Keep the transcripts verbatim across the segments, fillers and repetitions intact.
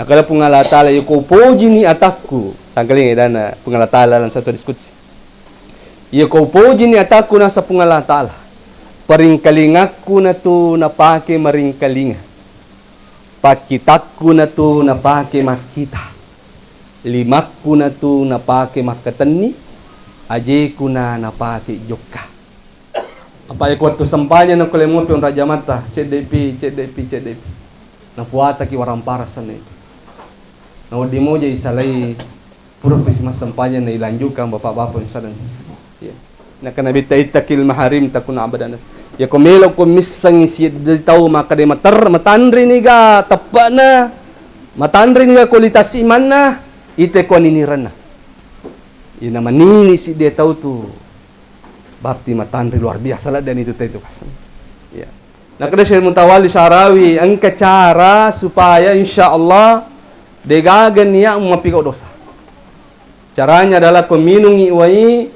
Makkeda Puang Allah Ta'ala, "Iyako upojini atakku." Tangkalinga dana Puang Allah Ta'ala dalam satu hadis qudsi. "Iyako upojini atakku," nasa Puang Allah Ta'ala, "paringkalingakku natu napake maringkalinga. Pakkitakku natu napake makkita. Limakku natu napake makkatenni. Ajeku na napake jokka." Apa iyako wettu sempajang nakko lemopi onrang jamatta, cedde'pi, cedde'pi, cedde'pi. Napuataki warampara sanna itu. Nawedding moja isalai pura pasi massempajang nailanjutkan bapak-bapak sadang. Ya. Nakkeda Nabitta, "Ittaqil maharim takun abadan nas." Iyako melokko missengngi siddi tau makkeda mater-, matanriniga teppe'na, matanriniga kualitas imanna, iteko aninirenna. Ina manini siddi tau tu. Berarti matanri luar biasa ladde'na itu tau itu kaseng. Ya. Nakkeda Syekh Mutawalli Sya'rawi, engka cara supaya insya Allah degaga niat mappigau dosa. Caranya adalah ko minungngi wai,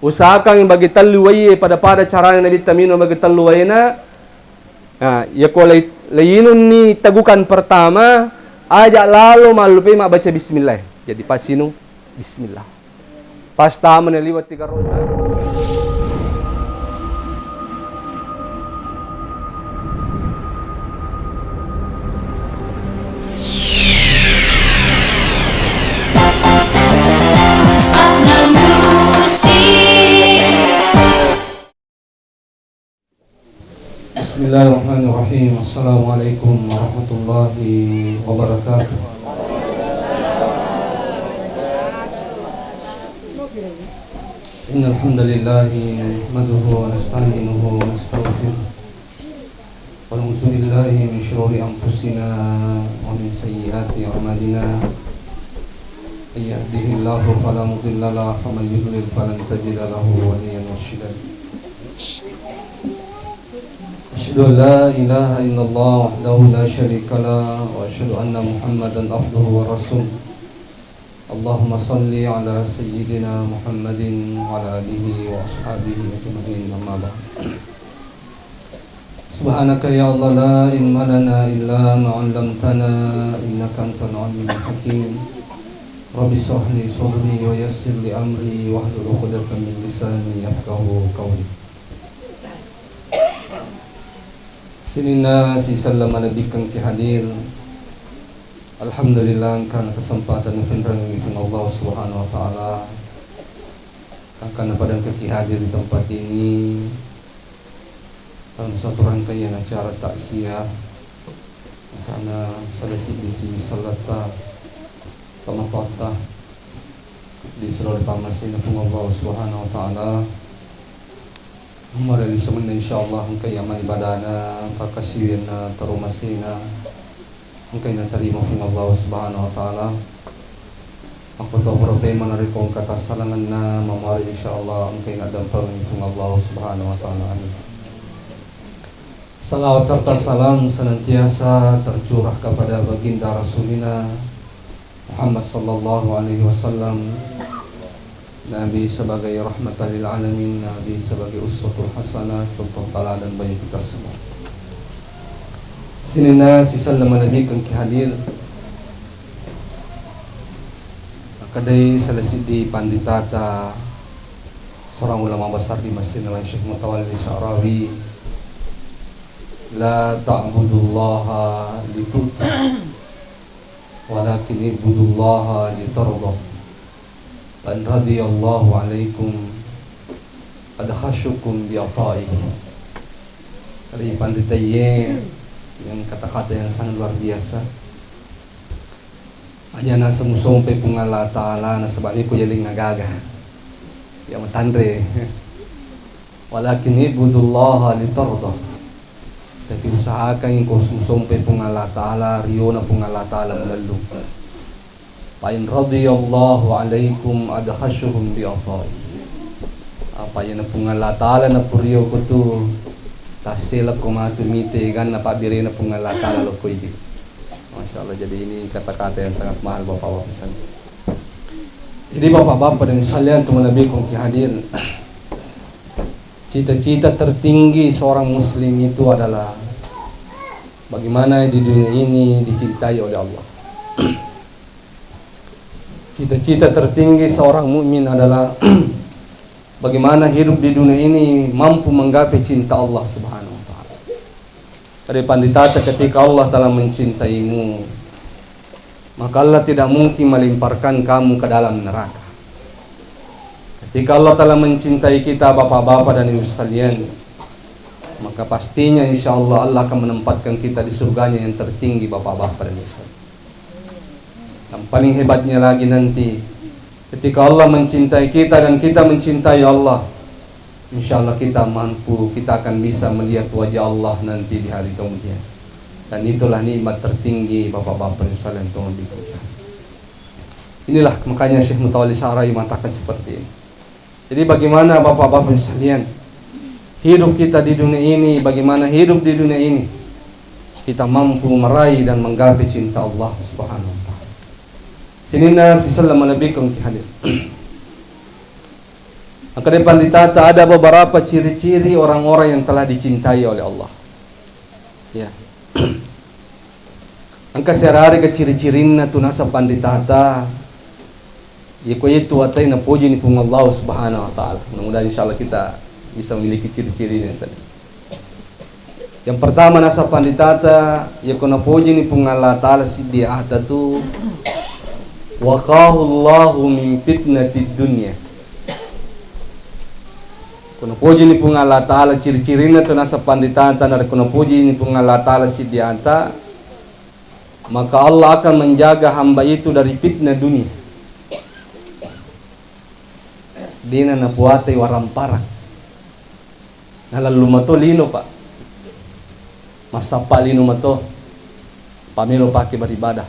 usahakan bagi tellu wai e pada-pada carana Nabitta minung bagi tellu waena. Nah, iyako lei-, leinunni tegukan pertama, aja lalo mallupai mabbaca bismillah. Jadi pas inung, bismillah. Pas tamani liwa' tiga ronda. Bismillahirrahmanirrahim. Assalamualaikum warahmatullahi wabarakatuh. Innal hamdalillah nahmaduhu wa nasta'inuhu wa nastaghfiruh. Wa na'udzu billahi min syururi anfusina wa min sayyiati a'malina. May yahdihillahu fala mudilla lahu wa may yudlil falan tajida lahu waliyyan mursyida. Asyhadu an la ilaha illallah wahdahu la syarika lah, wa asyhadu anna Muhammadan abduhu wa rasuluh. Allahumma shalli ala sayyidina Muhammadin wa ala alihi wa ashabihi ajma'in, amma ba'd. Subhanaka ya Allah, la ilma lana illa ma 'allamtana, innaka antal alimul hakim. Rabbi shrah li sadri wa yassir li amri wahlul 'uqdatam min lisani yafqahu qawli. Sininna siselleng malebbikeng ki hadir. Alhamdulillah, engkana kesempatan napenrangi Puang Allah Subhanahu wa Ta'ala. Engkana pada engka ki hadir di tempat ini dalam satu rangkaian acara takziah. Engkana salah siddi si salata tomatoatta di seluruh pammasena Puang Allah Subhanahu wa Ta'ala. Umur yang semenna, insyaallah, engkai amal ibadana, pakasiwianna, tarumasena, engkai natarima Puang Allah Subhanahu wa Ta'ala. Makkuto pura pemeng narekko engka tassalangenna, mamuare insyaallah engkai naddampengi Puang Allah Subhanahu wa Ta'ala. Amin. Salawat serta salam senantiasa tercurah kepada baginda Rasulina Muhammad sallallahu alaihi wasallam, Nabi sebagai rahmatan lil alamin, Nabi sebagai uswatul hasanah, contoh teladan bagi kita semua. Sininna siselleng malebbikeng ki hadir. Makkedai salah siddi panditata, seorang ulama besar di Mesir, namanya Syekh Mutawalli Sya'rawi, "La ta'budullaha litu'ta, walakin ibudullaha litarda. Fa in radiyallahu alaikum adkhasyukum bi ata'ihi." Dari pandita iye dengan kata-kata yang sangat luar biasa. Aja naseng musompai Puang Allah Ta'ala nasaba' niko yaling agaga. Ya matanre. Walakin ibudullaha litarda. Tapi usahakan ko musompai Puang Allah Ta'ala, riona Puang Allah Ta'ala melellu. Fa in radiyallahu alaikum adkhasyuhum bi ata'ihi. Apa yana Puang Allah Ta'ala napurio ko tu, tassela ko matu mite ganna pabbirena Puang Allah Ta'ala lokko idi. Masya Allah, jadi ini kata-kata yang sangat mahal, Bapak-bapak sekalian. Jadi, Bapak-bapak dan sekalian, teman Nabi kongki hadir, cita-cita tertinggi seorang muslim itu adalah bagaimana di dunia ini dicintai oleh Allah. Cita-cita tertinggi seorang mukmin adalah bagaimana hidup di dunia ini mampu menggapai cinta Allah Subhanahu wa Ta'ala. Kata panditata, ketika Allah telah mencintaimu, maka Allah tidak mungkin melemparkan kamu ke dalam neraka. Ketika Allah telah mencintai kita, bapak-bapak dan ibu sekalian, maka pastinya, insya Allah, Allah akan menempatkan kita di surganya yang tertinggi, bapak-bapak dan ibu sekalian. Yang paling hebatnya lagi nanti, ketika Allah mencintai kita dan kita mencintai Allah, insya Allah kita mampu, kita akan bisa melihat wajah Allah nanti di hari kemudian. Dan itulah nikmat tertinggi, bapak-bapak yang saling tolong dibuka. Inilah makanya Syekh Mutawalli Sya'rawi mengatakan seperti ini. Jadi, bagaimana bapak-bapak sekalian, hidup kita di dunia ini, bagaimana hidup di dunia ini kita mampu meraih dan menggapai cinta Allah Subhanahu wa Ta'ala. Sininna siselleng malebbiku ki hadir. Maka depan ditata, ada beberapa ciri-ciri orang-orang yang telah dicintai oleh Allah. Ya. Engka siararega ciri-cirinna tu naseng panditata, iyako itu watai napojini Puang Allah Subhanahu wa Ta'ala. Mudah-mudahan, insya Allah, kita bisa memiliki ciri-cirinya. Yang pertama, naseng panditata, iyako napojini Puang Allah Ta'ala siddi ata tu, waqahu Allahu min fitnatid dunya. Ko napojini Puang Allah Ta'ala, ciri-cirinna tu naseng panditata, narekko napojini Puang Allah Ta'ala siddi ata, maka Allah akan menjaga hamba itu dari fitnah dunia. Dena napuatai waramparang. Nalallu mato lino, Pak. Massappa lino mato. Pamelo pake beribadah.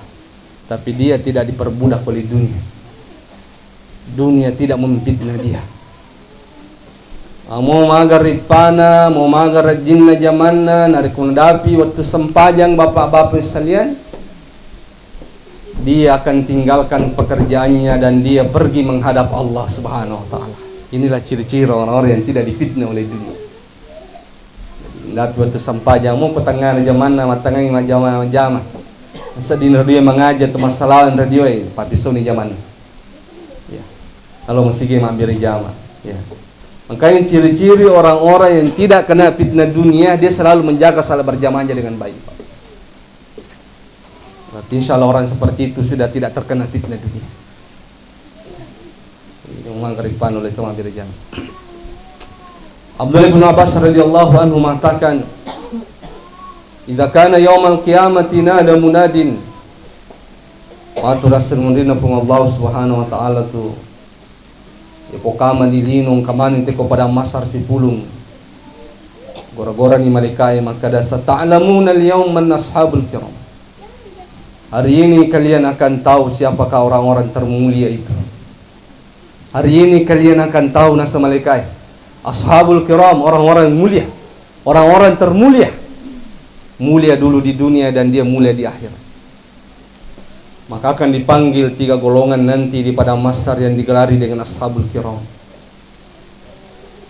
Tapi dia tidak diperbudak oleh dunia. Dunia tidak memfitnah dia. Ah, mau maga rippana, mau maga rajinna jamanna, narekko nadapi waktu sempajang, bapak-bapak sekalian, dia akan tinggalkan pekerjaannya dan dia pergi menghadap Allah Subhanahu wa Ta'ala. Inilah ciri-ciri orang-orang yang tidak difitnah oleh dunia. Tapi waktu sempajang, mau petengah jamanna, mattengngai majjama-majjama. Sedding radio mangaja tu masalah radio e, papisoni jamanna. Ya. Kalau masih mabbere jama. Ya. Makanya ciri-ciri orang-orang yang tidak kena fitnah dunia, dia selalu menjaga salat berjamaahnya dengan baik. Berarti insya Allah orang seperti itu sudah tidak terkena fitnah dunia. Ini mangkaripan oleh teman gereja. Abdullah bin Abbas radhiyallahu anhu mengatakan, "Idza kana yaumal qiyamati nada munadin." Waktu rasa munrina Puang Allah Subhanahu wa Ta'ala tu, ya, ko kamani lino, kamani teko padang mahsyar sipulung. Gora-gorani malaikae makkada, "Sata'lamuna al-yaum man ashabul kiram." Hari ini kalian akan tahu siapakah orang-orang termulia itu. Hari ini kalian akan tahu, naseng malaikae. Ashabul kiram, orang-orang mulia. Orang-orang termulia. Mulia dulu di dunia dan dia mulia di akhirat. Maka akan dipanggil tiga golongan nanti di padang mahsyar yang digelari dengan ashabul kiram.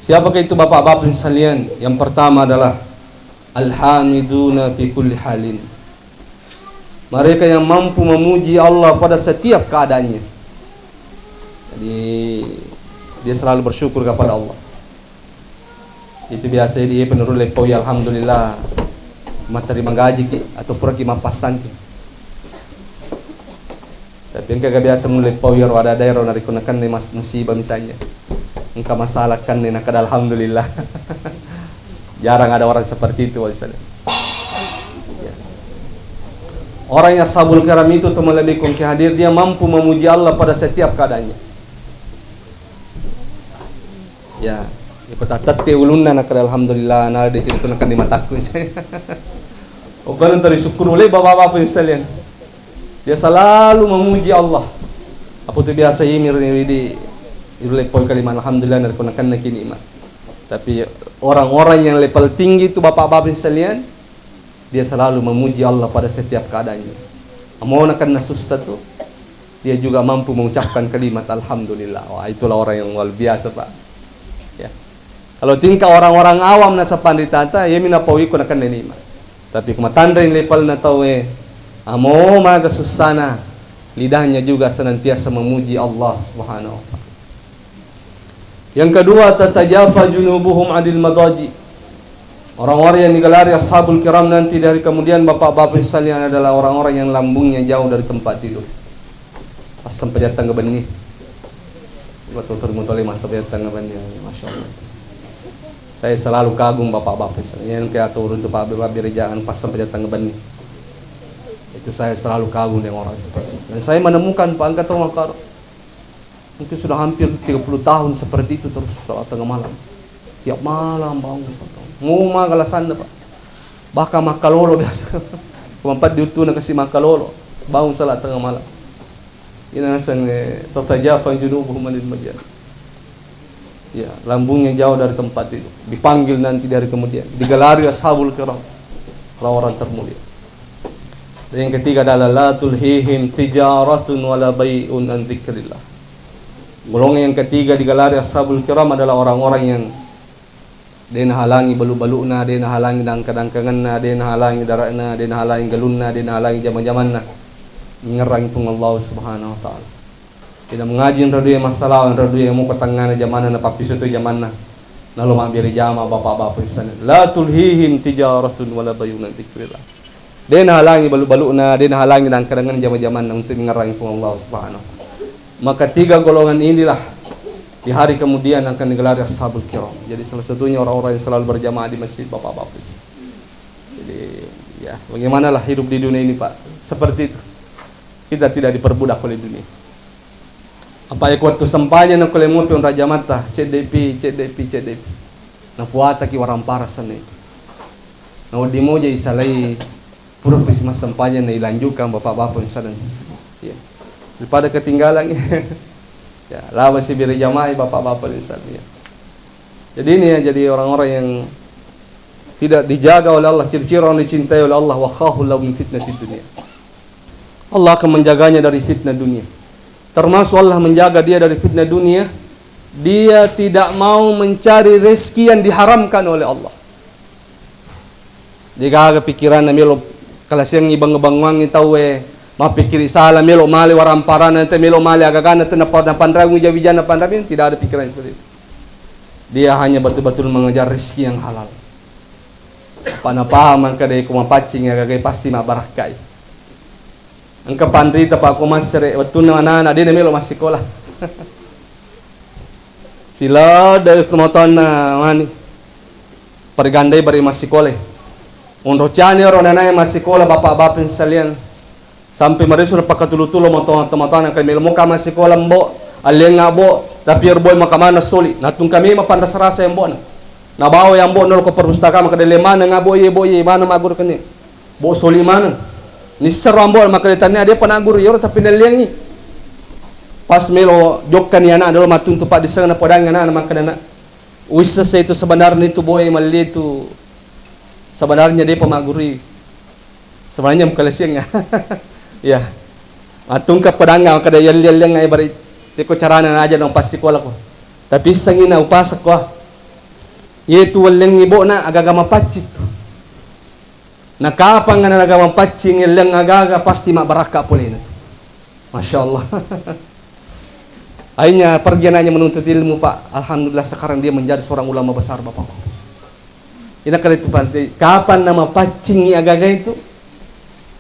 Siapakah itu, bapak-bapak sekalian? Yang pertama adalah al-hamiduna fi kulli halin. Mereka yang mampu memuji Allah pada setiap keadaannya. Jadi, dia selalu bersyukur kepada Allah. Itu biasa dia penurulle pau, ya, alhamdulillah, matterima gaji ki atau pura ki mappassang ki. Tapi engka ga biasa mulle pau iyaro ada daerah narekko nakenna mas-, musibah misalnya. Engka masalah kenne nakada alhamdulillah. Jarang ada orang seperti itu, walisallam. Ya. Orang yang sabul karam itu, teman lebih kongki hadir, dia mampu memuji Allah pada setiap keadaannya. Ya, ipatattette ulunna nakada alhamdulillah, nala de cerita nakan di mataku. Ogalun tadi syukur oleh bapak-bapak sekalian. Dia selalu memuji Allah. Apa tu biasa imir ni di irulepon kalimat alhamdulillah narekko nakenna ki nikmat. Tapi orang-orang yang level tinggi itu, bapak-bapak sekalian, dia selalu memuji Allah pada setiap keadaannya. Mau nakenna susah tu, dia juga mampu mengucapkan kalimat alhamdulillah. Wah, itulah orang yang luar biasa, Pak. Ya. Kalau tingkah orang-orang awam naseng panditata, iyami napau iko nakenna nikmat. Tapi ko matanreng levelna tauwe, amo maga sussana, Lidahnya juga senantiasa memuji Allah Subhanahu wa Ta'ala. Yang kedua, tatajafa junubuhum 'anil madaji. Orang-orang yang digelari ashabul kiram nanti di hari kemudian, bapak-bapak sekalian, adalah orang-orang yang lambungnya jauh dari tempat tidur. Pas sempajang tengnga benni. Betul, termutu lima sempajang tengnga benni. Masya Allah. Saya selalu kagum bapak-bapak sekalian. Yang kayak turun itu, Pak, Pak, biar jangan pas sempajang tengnga benni. Itu saya selalu kagum dengan orang seperti itu. Dan saya menemukan, Pak, angkat rumah, Pak, mungkin sudah hampir tiga puluh tahun seperti itu terus, salat tengnga malam. Tiap malam bangun, salat tengnga malam. Mau maga alasanna, Pak. Bahkan makkalolo biasa. Kemampat diutuna kasih makkalolo. Bangun salat tengnga malam. Ini naseng, eh, tatajafa junubuhum 'anil madaji. Ya, lambungnya jauh dari tempat itu. Dipanggil nanti di hari kemudian. Digelari ashabul kiram. Orang-orang termulia. Dan yang ketiga adalah la tulhihim tijaratun wala bai'un an dzikrillah. Golongan yang ketiga digelari ashabul kiram adalah orang-orang yang de' nahalangi balu-baluna, de' nahalangi dangka-dangkangenna, de' nahalangi dare'na, de' nahalangi galunna, de' nahalangi jama-jamanna. Mengerangi Puang Allah Subhanahu wa Ta'ala. Tidak mengaji nraduwe masalah, nraduwe muka tangngana jamanna, napappiso tu jamanna. Nalo mabbere jama bapak-bapak di sana. La tulhihim tijaratun wala bai'un an dzikrillah. De' nahalangi balu-baluna, de' nahalangi dangka-dangkanna jama-jamanna untuk mengerangi Puang Allah Subhanahu wa Ta'ala. Maka tiga golongan inilah di hari kemudian akan digelari ashabul kiram. Jadi salah satunya orang-orang yang selalu berjamaah di masjid, bapak-bapak. Jadi, ya, bagaimanalah hidup di dunia ini, Pak? Seperti itu. Kita tidak diperbudak oleh dunia. Apa ya, waktu sempajang na kole mopi onra jamatta, ceddepi, ceddepi, ceddepi. Napuataki warampara senna itu. Na wedding moja isalai, pura pasi massempajang na ilanjukang bapak-bapak misalnya. Ya. Daripada ketinggalan. Ya, lawa sibiri jamai bapak-bapak misalnya. Ya. Jadi ini ya, jadi orang-orang yang tidak dijaga oleh Allah, ciri-ciri orang dicintai oleh Allah, wa khafiyallahu min fitnatid dunya. Allah akan menjaganya dari fitnah dunia. Termasuk Allah menjaga dia dari fitnah dunia, dia tidak mau mencari rezeki yang diharamkan oleh Allah. Degaga pikiranna melo kalasengi bang-, banguangi tauwe, mappikiri sala, melo male waramparanna te, melo male agagana te, napa-, napanrangi wija-wijanna panrami, tidak ada pikiran seperti itu. Dia hanya betul-betul mengejar rezeki yang halal. Apa napaham engka de ko mapaccing agagai pasti mabbarakkai. Engka panrita pa ko massere wettunna anak-anak de namelo massikola. Silada tomatoanna mani. Parigandai bari massikola. Onrocani ro nanae massikola bapak-bapak sekalian. Sampai maresu napakatulu-tulu matoa-, tomatoanna, engka melo moka massikola, Mbo, alliang, Mbo, tapi ero, Mbo, maka maneng soli. Natungka memang panrasa-rasa, Mbo, na. Nabawa, Mbo, nolo ko perpustakaan, makkeda, le maneng, Mbo, iye, Mbo, iye, maneng magguru kenni. Mbo, soli maneng. Nissero, Mbo, makkeda, tania, depa nagguru, iyaro tapi nalliangi. Pas melo jokkani anak dolo mattuntu paddisseng, napodangi anak, makkeda, nak, wisseng itu sebenarnya itu, Mbo, e, malli itu sebenarnya depa maggurui. Sebenarnya mukalaisiang ya. Ya. Attungka pedanga kada yelli-yelliang ai bari teko carana naja dong passikola ko. Tapi issengi na upasek ko. Yetu wellengi bokna agaga mapaccing tu. Na kapang na agaga mapaccing yelleng agaga pasti mabbarakka polena. Masya Allah. Akhirnya pergi anaknya menuntut ilmu, Pak. Alhamdulillah sekarang dia menjadi seorang ulama besar, Bapak. Ina kali itu pantai. Kapan nama paccingi agaga itu?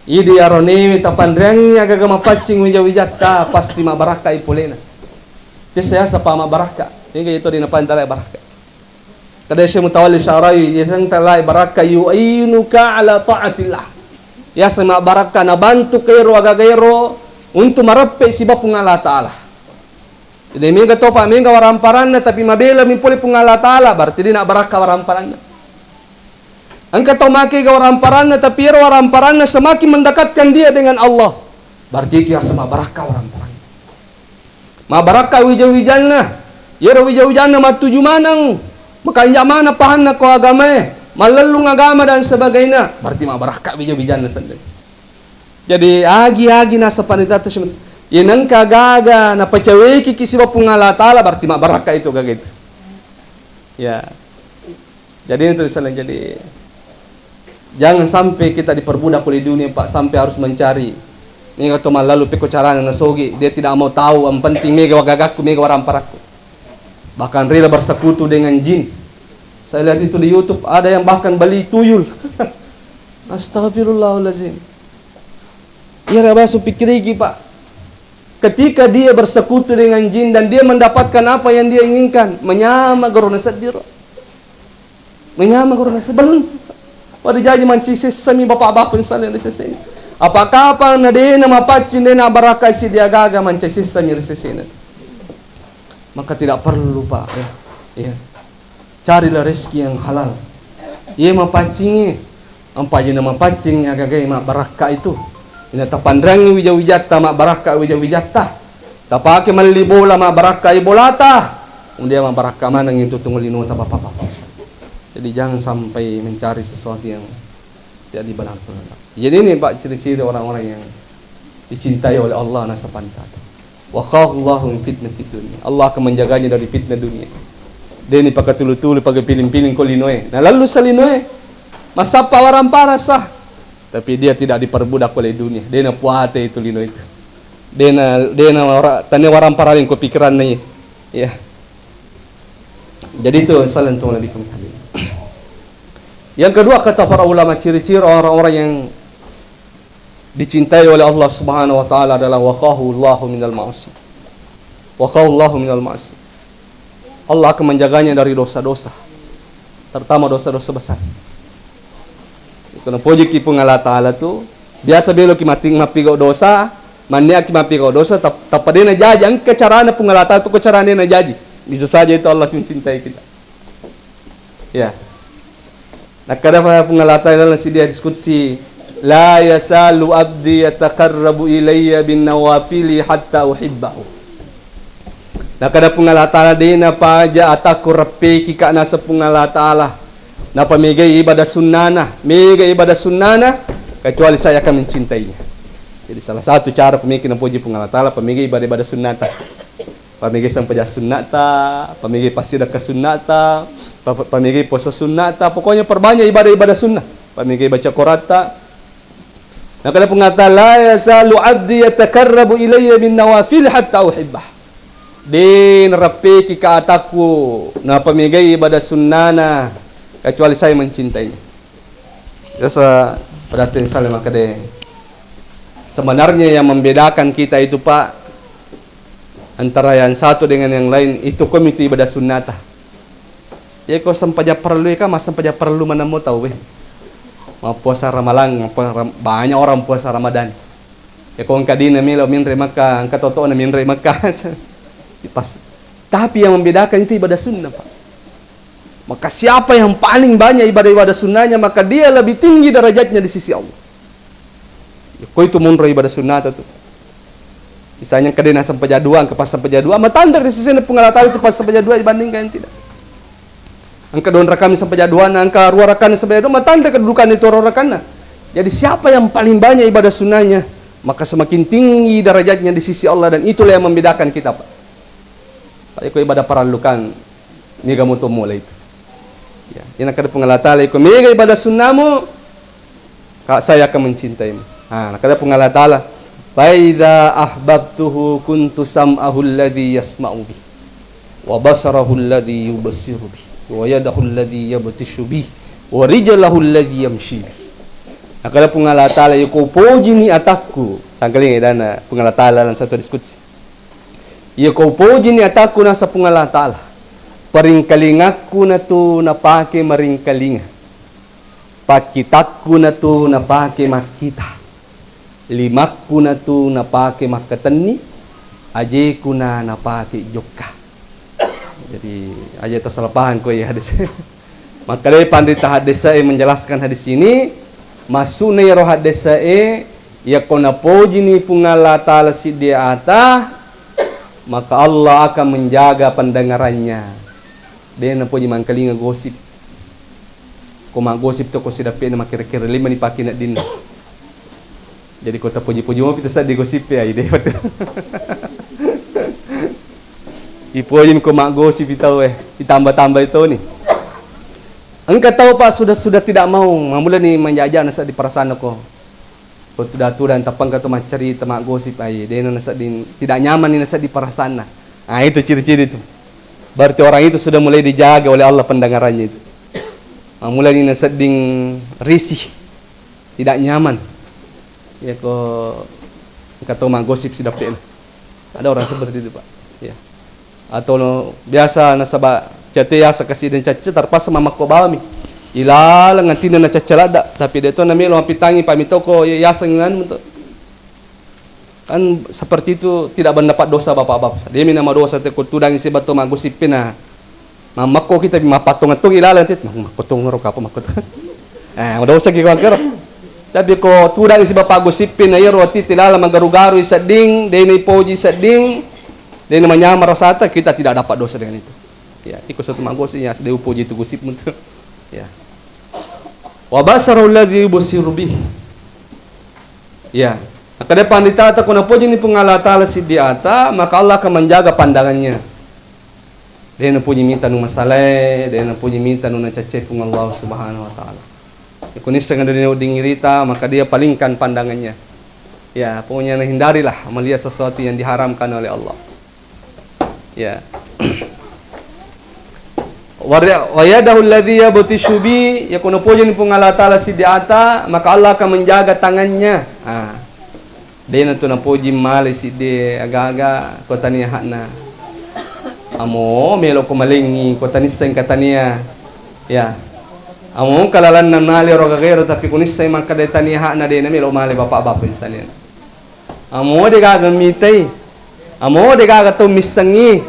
Idi aronewe tapanreangi agaga mapaccing wija-wijatta pasti mabbarakka i polena. Tessa yasa pa mabbarakka. Ini itu di napantala barakka. Kada Syekh Mutawalli Syarawi, yaseng talai barakka yu'inuka ala ta'atillah. Yaseng mabbarakka nabantu kairo agaga ero untuk mareppe siba Puang Allah Ta'ala. Jadi mega topa, mega waramparanna, tapi mabela mi pole Puang Allah Ta'ala, berarti dia nak barakka waramparanna. Engka tau make ga waramparanna, tapi ero waramparanna semakin mendekatkan dia dengan Allah. Berarti itu yaseng mabbarakka waramparanna. Mabbarakka wija-wijanna. Iyaro wija-wijanna mattuju maneng. Makanja maneng pahanna ko agamae. Mallellung agama dan sebagainya. Berarti mabbarakka wija-wijanna sendiri. Jadi agi-agi nasa panita tu, iya nengka gaga napacaweki ki siba Puang Allah Ta'ala, berarti mabbarakka itu gaga itu. Ya. Jadi itu misalnya, jadi jangan sampai kita diperbudak oleh dunia, Pak, sampai harus mencari Mega to mallalu pekko carana nasogi, dia tidak mau tahu, yang penting mega wagagakku, mega waramparakku. Bahkan rela bersekutu dengan jin. Saya lihat itu di YouTube, ada yang bahkan beli tuyul. Astagfirullahalazim. Iya, basu pikiriki, Pak. Ketika dia bersekutu dengan jin dan dia mendapatkan apa yang dia inginkan, menyama goro naseddiro. Menyama goro naseddiro. Belum. Pada jaji manci sessami bapak-bapak misalnya di sesena. Apa kapang na dena mapaccing, dena barakai si dia gaga manci sessami di sesena. Maka tidak perlu, Pak, ya. Ya. Carilah rezeki yang halal. Iye mapaccingnge, ampa jena mapaccing agagai mabbarakka itu. Ina tapanrangi wija-wijatta mabbarakka wija-wijatta. Tapake melli bola mabbarakka i bolata. Kemudian mabbarakka maneng itu tunggu linota bapak-bapak. Jadi jangan sampai mencari sesuatu yang tidak dibenarkan. Jadi ini, Pak, ciri-ciri orang-orang yang dicintai oleh Allah nasapanta. Waqahullahu min fitnatid dunya. Allah akan menjaganya dari fitnah dunia. Deni pakatulu-tulu, pake piling-piling ko linoe. Nah, lalu salinoe. Masappa warampara sah. Tapi dia tidak diperbudak oleh dunia. Dena puate itu lino itu. Dena, dena wara-, tane warampara ko pikiranna iya. Ya. Jadi itu salah tu Nabi kami. Yang kedua, kata para ulama, ciri-ciri orang-orang yang dicintai oleh Allah Subhanahu wa Ta'ala adalah waqahu Allahu minal ma'asi. Waqahu Allahu minal ma'asi. Allah akan menjaganya dari dosa-dosa, terutama dosa-dosa besar. Karena pojiki Puang Allah Ta'ala tu, biasa beloki mati, mappigau dosa, manniaki mappigau dosa, tap-, tappa dena jaji, engka carana Puang Allah Ta'ala, pokok carana dena jaji. Bisa saja itu Allah mencintai kita. Ya. Nakkeda Puang Allah Ta'ala dalam sebuah hadis qudsi, "La yazalu abdi yataqarrabu ilayya bin nawafili hatta uhibbahu." Nakkeda Puang Allah Ta'ala, "Dena paja atakku reppeki ka naseng Puang Allah Ta'ala, napamegai ibadah sunnana, mega ibadah sunnana, kecuali saya akan mencintainya." Jadi salah satu cara pemikir napoji Puang Allah Ta'ala, pemega ibadah-ibadah sunnata. Pamega sempajang sunnata, pamega passidekka sunnata, pa-, pamega puasa sunnata, pokoknya perbanyak ibadah-ibadah sunnah. Pamega baca Qur'anta. Nakkeda Puang Allah Ta'ala, "La yazalu abdi yataqarrabu ilayya bin nawafil hatta uhibbah." De nareppeki ka atakku napamegai ibadah sunnana kecuali saya mencintainya. Biasa pada saling makkeda. Sebenarnya yang membedakan kita itu, Pak, antara yang satu dengan yang lain, itu komitu ibadah sunnata. Iya ko sempajang parellu, iya kan massempajang parellu maneng mo tau, weh. Mappuasa Ramalang, mappuasa Ram-, banyak orang puasa Ramadan. Iya ko engka dina melo minre Mekka, engka totona minre Mekka. Pas. Tapi yang membedakan itu ibadah sunnah, Pak. Maka siapa yang paling banyak ibadah-ibadah sunnahnya, maka dia lebih tinggi derajatnya di sisi Allah. Ya, ko itu monro ibadah sunnata tu. Misalnya engka dena sempajang dua, engka pas sempajang dua, matanda ri sesena Puang Allah Ta'ala itu pas sempajang dua dibandingkan yang tidak. Engka dua rakaat sempajang dua, na engka dua rakaat sempajang dua, matanda kedudukan itu dua rakaat. Jadi siapa yang paling banyak ibadah sunnahnya, maka semakin tinggi derajatnya di sisi Allah, dan itulah yang membedakan kita, Pak. Pak, iko ibadah parellu kan, mega moto mulai itu. Ya, ina kada Puang Allah Ta'ala, iko mega ibadah sunnamu, ka-, saya akan mencintaimu. Ha, kada Puang Allah Ta'ala, "Fa idza ahbabtuhu kuntu sam'ahu alladzi yasma'u bih, wa basarahu alladzi yubsiru bih, wa yadahu alladzi yabtishu bih, wa rijlahu alladzi yamshi bih." Nah, kada Puang Allah Ta'ala, iko pojini atakku. Tangkalinga dana Puang Allah Ta'ala dalam satu diskusi. Iya ko upojini atakku naseng Puang Allah Ta'ala. Paringkalingakku natu napake maringkalinga. Pakkitakku natu napake makkita. Limakku natu napake makkatenni. Ajeku na napake jokka. Jadi, aja tasalah paham ko iya hadis. Makkedai panrita haddese'e menjelaskan hadis ini, maksudna iyaro haddese'e, yakko napojini Puang Allah Ta'ala siddi ata, maka Allah akan menjaga pendengarannya. De napoji mangkalinga gosip. Ko maggosip to ko sidappe'na makkere-kere lima ni pakkineddinna. Jadi ko tapoji-poji mopi tasaddi gosippe, ai, depa tu. Ipojimi ko maggosip i tau, eh, ditambah-tambah i toni. Engka tau, Pak, sudah, sudah tidak mau, mammulani manjaja nasaddi perasaanna ko. Ko tuda-tudang tappangka to maccarita, maggosip, ai, dena nasedding, tidak nyaman ni nasedding perasaanna. Ah, itu ciri-ciri itu. Berarti orang itu sudah mulai dijaga oleh Allah pendengarannya itu. Ah, mulai ni nasedding risih, tidak nyaman. Ya ko engka to maggosip sidappe'na. Ada orang seperti itu, Pak. Ya. Atau no, biasa nasaba cate yaseng kasi dan cacca, terpaksa mamakko bawami. Ilaleng antinna nacacca ladda, tapi de to namelo mappitangi, pami toko yaseng anu to. Kan seperti itu tidak mendapat dosa, Bapak-bapak. Dia mina madosa te ko tudangi sibawa to maggosip pina. Mamakko kita mappattongettongi laleng tit, makko tongero kapang makko. Eh, madosa ki kawangkero. Tapi ko tudangi sibawa paggosip pina, iyaro ati tilala magaru-garu sedding, de na ipoji sedding, de na manyameng rasata, kita tidak dapat dosa dengan itu. Ya, iko satu maggosip ya, de upoji tu gosipmu tu. Ya. Wa basarahu alladzi yubsiru bih. Ya. Makkeda panditata, ko napojini Puang Allah Taala siddi ata, maka Allah akan menjaga pandangannya. De napoji mita nu masalae, de napoji mita nu nacaccai Puang Allah Subhanahu wa Taala. Iko nisseng de nawedding irita, maka dia palingkan pandangannya. Ya, pokoknya hindarilah melihat sesuatu yang diharamkan oleh Allah. Ya. Wa yadahu alladzi yabtishu bi, ya ko napojini Puang Allah Taala siddi ata, maka Allah akan menjaga tangannya. Ah. De natu napoji male siddi aga-aga ko tania hakna. Amo melo ko malengi ko tanisseng ka tania. Ya. Amo kalalanna male ro gagaero, tapi ko nisseng makkeda tania hakna, de namelo male bapak-bapak insanian. Amo de gaga mitai. Amo de gaga to missengi.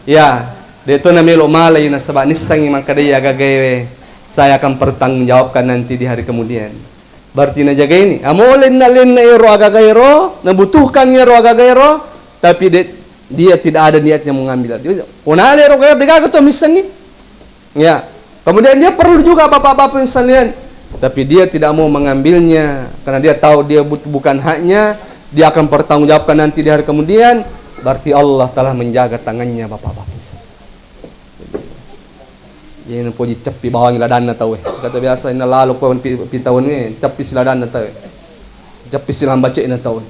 Ya, de to namelo malai nasaba nissengi makkeda iya gagaewe saya akan pertanggungjawabkan nanti di hari kemudian. Berarti najagaini. Amo lenna-lenna ero aga-agaero, nabutuhkan ero aga-agaero, tapi de, dia tidak ada niatnya mengambil. Ko nale ero gaga de gaga to missengi. Ya. Kemudian dia perlu juga bapak-bapak yang sekalian, tapi dia tidak mau mengambilnya karena dia tahu dia but-, bukan haknya, dia akan pertanggungjawabkan nanti di hari kemudian. Berarti Allah telah menjaga tangannya, bapak-bapak yang sekalian. Jadi napoji ceppi bawangi ladanna tau e. Kata biasa, inna lalo ko pi-, pitaun e, ceppi si ladanna tau e. Ceppi si lambacena tau e.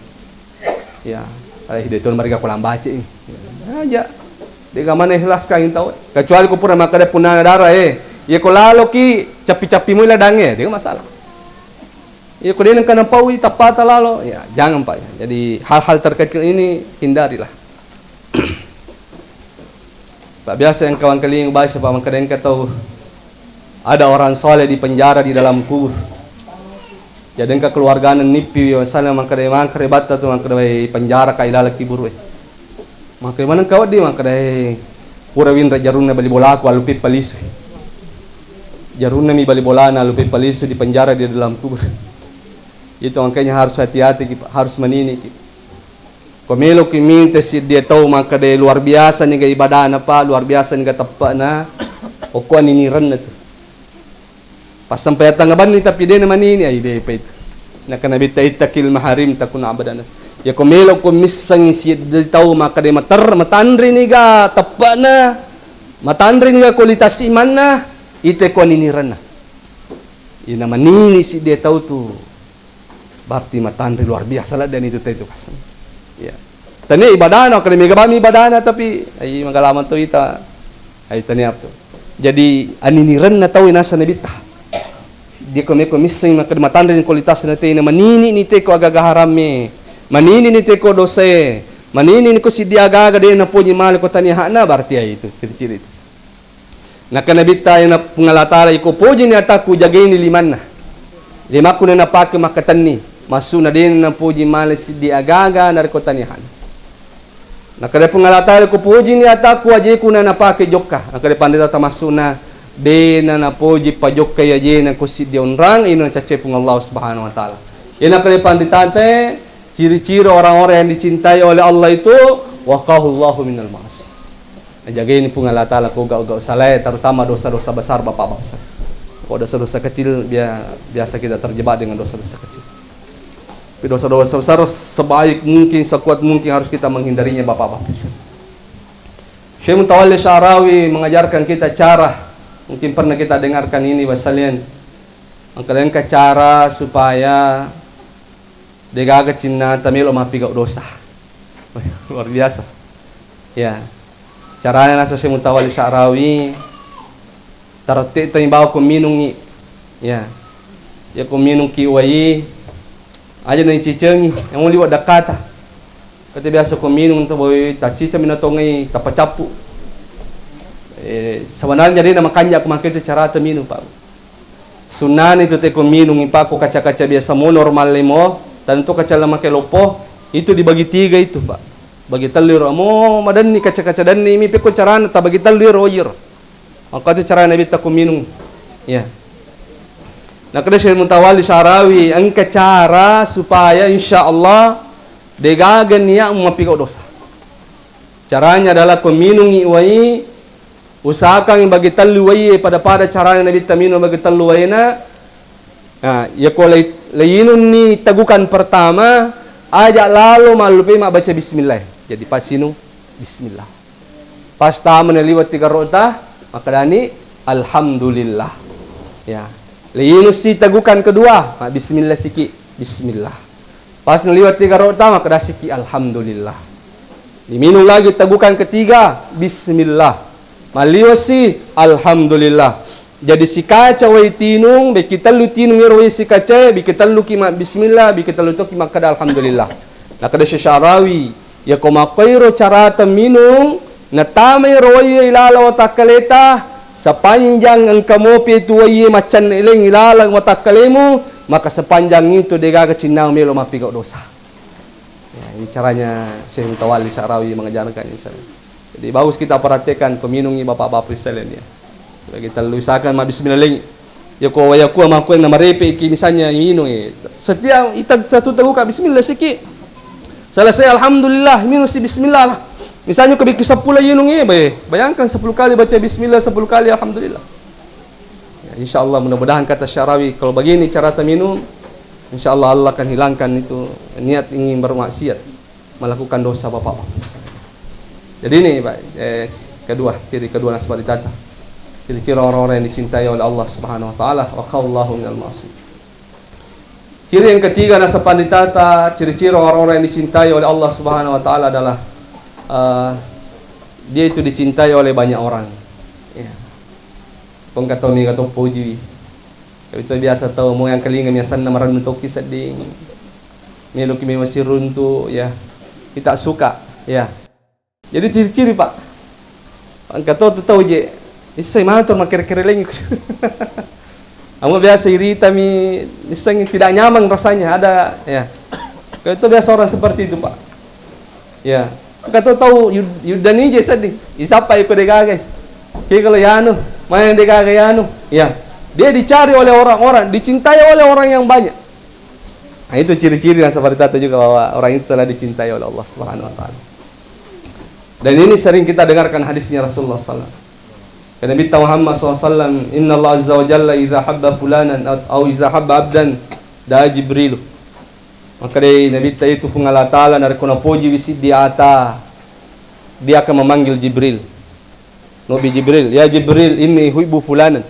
Ya, alai de to mariga ko lambace. Ya, aja. De ga mana ikhlas kan tau. Kecuali ko pura makkeda punnana dara e. Iya ko lalo ki cappi-cappi moi ladangnge, de masalah. Iya ko de nengka napaui tappata lalo, ya jangan, Pak, ya. Jadi hal-hal terkecil ini hindarilah. Pak, biasa yang kawan keling baca, Pak, makkeda engka tau ada orang soleh di penjara di dalam kubur. Jadi engka keluargana nippi, misalnya makkeda mangkare batta tu, makkeda, "Wai, penjara ka ilaleng kubur e." Makkeda, "Maneng ka wedding?" Makkeda, "Eh, pura winra jarunna bali bolaku, allupi palisu. Jarunna mi bali bolana, allupi palisu di penjara di dalam kubur." Itu makanya harus hati-hati ki, Pak, harus manini ki. Ko meloki minta siddi tau makkeda luar biasa niga ibadana, Pak, luar biasa niga teppe'na, okko aninirenna tu. Pas sampai tangnga banni tapi dena manini, ai depa itu. Nakkeda Nabitta, "Ittaqil maharim takun abadan nas." Ya ko melo ko missengi siddi tau makkeda mater-, matanre niga teppe'na, matanre niga kualitas imanna, ite ko aninirenna. Ina manini siddi tau tu. Berarti matanre luar biasa ladde'na itu tau itu, Pak. Ya. Tania ibadana, makkeda mega bami ibadana, tapi ai manggalamang to ita. Ai tania tu. Jadi aninirenna tau inasa Nabitta. Dia ko meko misseng makkeda matanre kualitasna te, na manini ni te ko agaga haramme. Manini ni te ko dosae. Manini ni ko siddi agaga de napoji male ko tania hakna, berarti ai itu ciri-ciri itu. Nakkeda Nabitta, iyana Puang Allah Taala, iko pojini atakku, jagaini limanna. Limakku na napake makkatenni, maksudna dena napoji male siddi agaga narekko tania hakna. Nakkeda Puang Allah Taala, iko pojini atakku, ajeku na napake jokka. Nakkeda pandita, maksudna dena napoji pajokkai ajena ko siddi onrang, ino nacaccai Puang Allah Subhanahu wa Taala. Iyana nakkeda pandita te, ciri-ciri orang-orang yang dicintai oleh Allah itu, waqahullahu minal ma'asi. Najagaini Puang Allah Taala ko gau-gau salae, terutama dosa-dosa besar, Bapak-bapak. Kalau dosa-dosa kecil, bia-, biasa kita terjebak dengan dosa-dosa kecil. Tapi dosa-dosa besar sebaik mungkin, sekuat mungkin harus kita menghindarinya, Bapak-bapak. Syekh Mutawalli Sya'rawi mengajarkan kita cara, mungkin pernah kita dengarkan ini, Bapak sekalian. Engka cara supaya Degaga cinnata melo mappigau dosa. Luar biasa. Ya. Carana nasa Syekh Mutawalli Sya'rawi, tarette'ta mi bawa ko minungngi. Ya. Ya ko minungki wai, aja na icicengi, yang liwa dakata. Kata biasa ko minung to boy, tacica minatongai, tapacappu. Eh, sebenarnya dia na makanja ko make itu carata minung, Pak. Sunnana itu teko minung, Pak, ko kaca-kaca biasa mo, normal mo, tentu kaca lemake loppo, itu dibagi tiga itu, Pak. Bagi tellu ro mo, madenni kaca-kaca denni mi pekko carana tabagi tellu ro, iro. Maka itu cara Nabitta ko minung. Ya. Nah, kada Syekh Mutawalli Sya'rawi, engka cara supaya insya Allah degaga niat mappigau dosa. Caranya adalah ko minungi wai, usahakan bagi tellu wai, pada-pada caranya Nabitta minung bagi tellu waina. Nah, ya ko lei-, leinunni tegukan pertama, aja lalo mallupai mabbaca bismillah. Jadi pas sinung bismillah. Pas tama na liwat tiga rota, makkedani alhamdulillah. Ya. Leinussi tegukan kedua, ma bismillah siki. Bismillah. Pas na liwat tiga rota, makkeda siki alhamdulillah. Diminung lagi tegukan ketiga, bismillah. Malliwasi, alhamdulillah. Jadi sikaca wai tinung, beki tellu tinung ero wai sikacae, beki tellu ki ma bismillah, beki tellu toki makkeda alhamdulillah. Nakkeda Syekh Sya'rawi, yako makkoiro carata minung, natamai ro wai ilaleng watakkaleta, sepanjang engka mopi tu wai maccanne leng ilaleng watakkalemu, maka sepanjang itu degaga cinnau melo mappigau dosa. Ya, ini caranya Syekh Mutawalli Sya'rawi mengajarkan, insya Allah. Jadi bagus kita perhatikan peminungi bapak-bapak sekalian ya. Bagi tellu, usahakan ma bismillah lengi. Ya ko wayakua makkueng na marepe iki misalnya minung eh. Setiap ita satu teguka bismillah siki. Selesai alhamdulillah, minung si bismillah lah. Misalnya ko biki sepuluh inung eh, bay-, bayangkan sepuluh kali baca bismillah, sepuluh kali alhamdulillah. Ya, insya Allah mudah-mudahan kata Sya'rawi, kalau begini cara minum, insya Allah Allah akan hilangkan itu niat ingin bermaksiat, melakukan dosa bapak-bapak. Jadi ini, Pak, eh, kedua, ciri kedua nasaba ditata. Ciri-ciri orang-orang yang dicintai oleh Allah Subhanahu wa taala, wa qallallahu minal ma'asi. Ciri yang ketiga nasaba ditata, ciri-ciri orang-orang yang dicintai oleh Allah Subhanahu wa taala adalah, eh, dia itu dicintai oleh banyak orang. Ya. Pengkatau mega to poji. Tapi to biasa tau mo yang kelinga miasanna marennu toki sedding. Meloki memang siruntu ya. Kita suka ya. Jadi ciri-ciri, Pak. Engka to tu tau je, isseng maneng to makkere-kere lengi. Amo biasa iritami, isseng tidak nyaman rasanya, ada ya. Kalau itu biasa orang seperti itu, Pak. Ya. Engka to tau yud-, yuddani je seddi. Isappa iko degaga. Ki kalau yanu, mana degaga yanu. Ya. Dia dicari oleh orang-orang, dicintai oleh orang yang banyak. Nah, itu ciri-ciri nasaba ditata juga bahwa orang itu telah dicintai oleh Allah Subhanahu wa taala. Dan ini sering kita dengarkan hadisnya Rasulullah sallallahu alaihi wasallam. Kata Nabi Muhammad sallallahu alaihi wasallam, "Inna Allah azza wa jalla idza habba fulanan au idza habba abdan da'a Jibril." Maka dari Nabi itu Puang Allah Taala narekko napoji wi siddi ata, dia akan memanggil Jibril. Nabi Jibril, "Ya Jibril, inni uhibbu fulanan."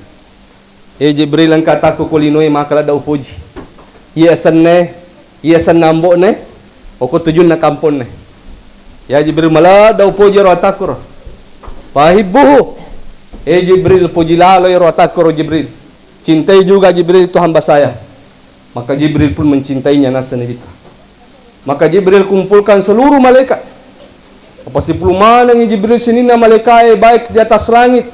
Eh Jibril, engka atakku ko linoe maka ladda upoji. Iya asenna, iya asenna ambo'ne, oko tujunna kamponne. Ya Jibril, maladda upoji ero atakku ro. Fahibbuhu. Eh Jibril, poji lalo ero atakku ro Jibril. Cintai juga Jibril itu hamba saya. Maka Jibril pun mencintainya, naseng Nabitta. Maka Jibril kumpulkan seluruh malaikat. Apa sipulung manengi Jibril sininna malaikae, baik di atas langit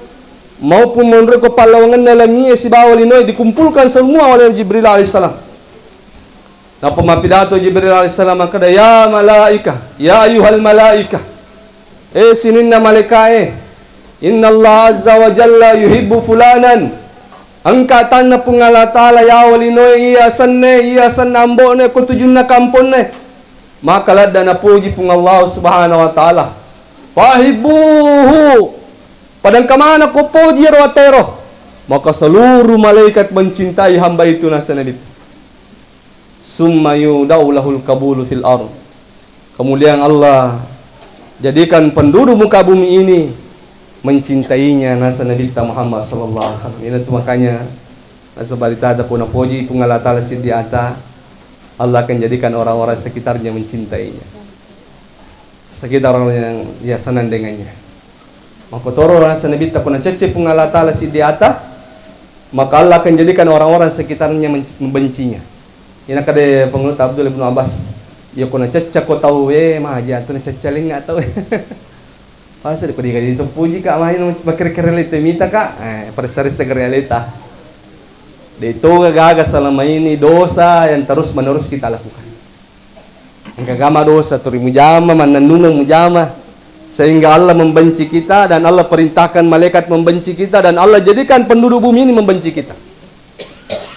maupun monro ko pallawangenna langie sibawa linoe, dikumpulkan semua oleh Jibril alaihissalam. Nappa mappidato Jibril alaihissalam makkeda, "Ya malaika, ya ayyuhal malaika." Eh sininna malaikae, "Inna Allah azza wa jalla yuhibbu fulanan." Engka atanna Puang Allah Taala yawa linoe, iya asenna, iya asenna ambo'ne, ko tujunna kamponne. Maka ladda napoji Puang Allah Subhanahu wa Taala. Fahibbuhu. Pada engka maneng ko poji ero atero. Maka seluruh malaikat mencintai hamba itu, naseng Nabitta. Summa yudau lahul qabulu fil ard. Kemudian Allah jadikan penduduk muka bumi ini mencintainya, naseng Nabitta Muhammad sallallahu alaihi wasallam. Ina tu makanya nasaba ditata ko napoji Puang Allah Taala siddi ata, Allah akan jadikan orang-orang sekitarnya mencintainya. Sekitar orang yang dia senang dengannya. Makkotoro naseng Nabitta, ko nacecce Puang Allah Ta'ala siddi ata, maka Allah akan jadikan orang-orang sekitarnya men-, membencinya. Ina kade Pangulutta Abdullah bin Abbas, iya ko nacecca ko tau, eh, maja tu nacecca lenga tau. Pasti ko diga itu puji ka, main makere-kere lete mita ka, eh, pada sari segera leta. De toga gaga selama ini dosa yang terus menerus kita lakukan. Engka gama dosa tu ri mujama, mannennungeng mujama, sehingga Allah membenci kita dan Allah perintahkan malaikat membenci kita dan Allah jadikan penduduk bumi ini membenci kita.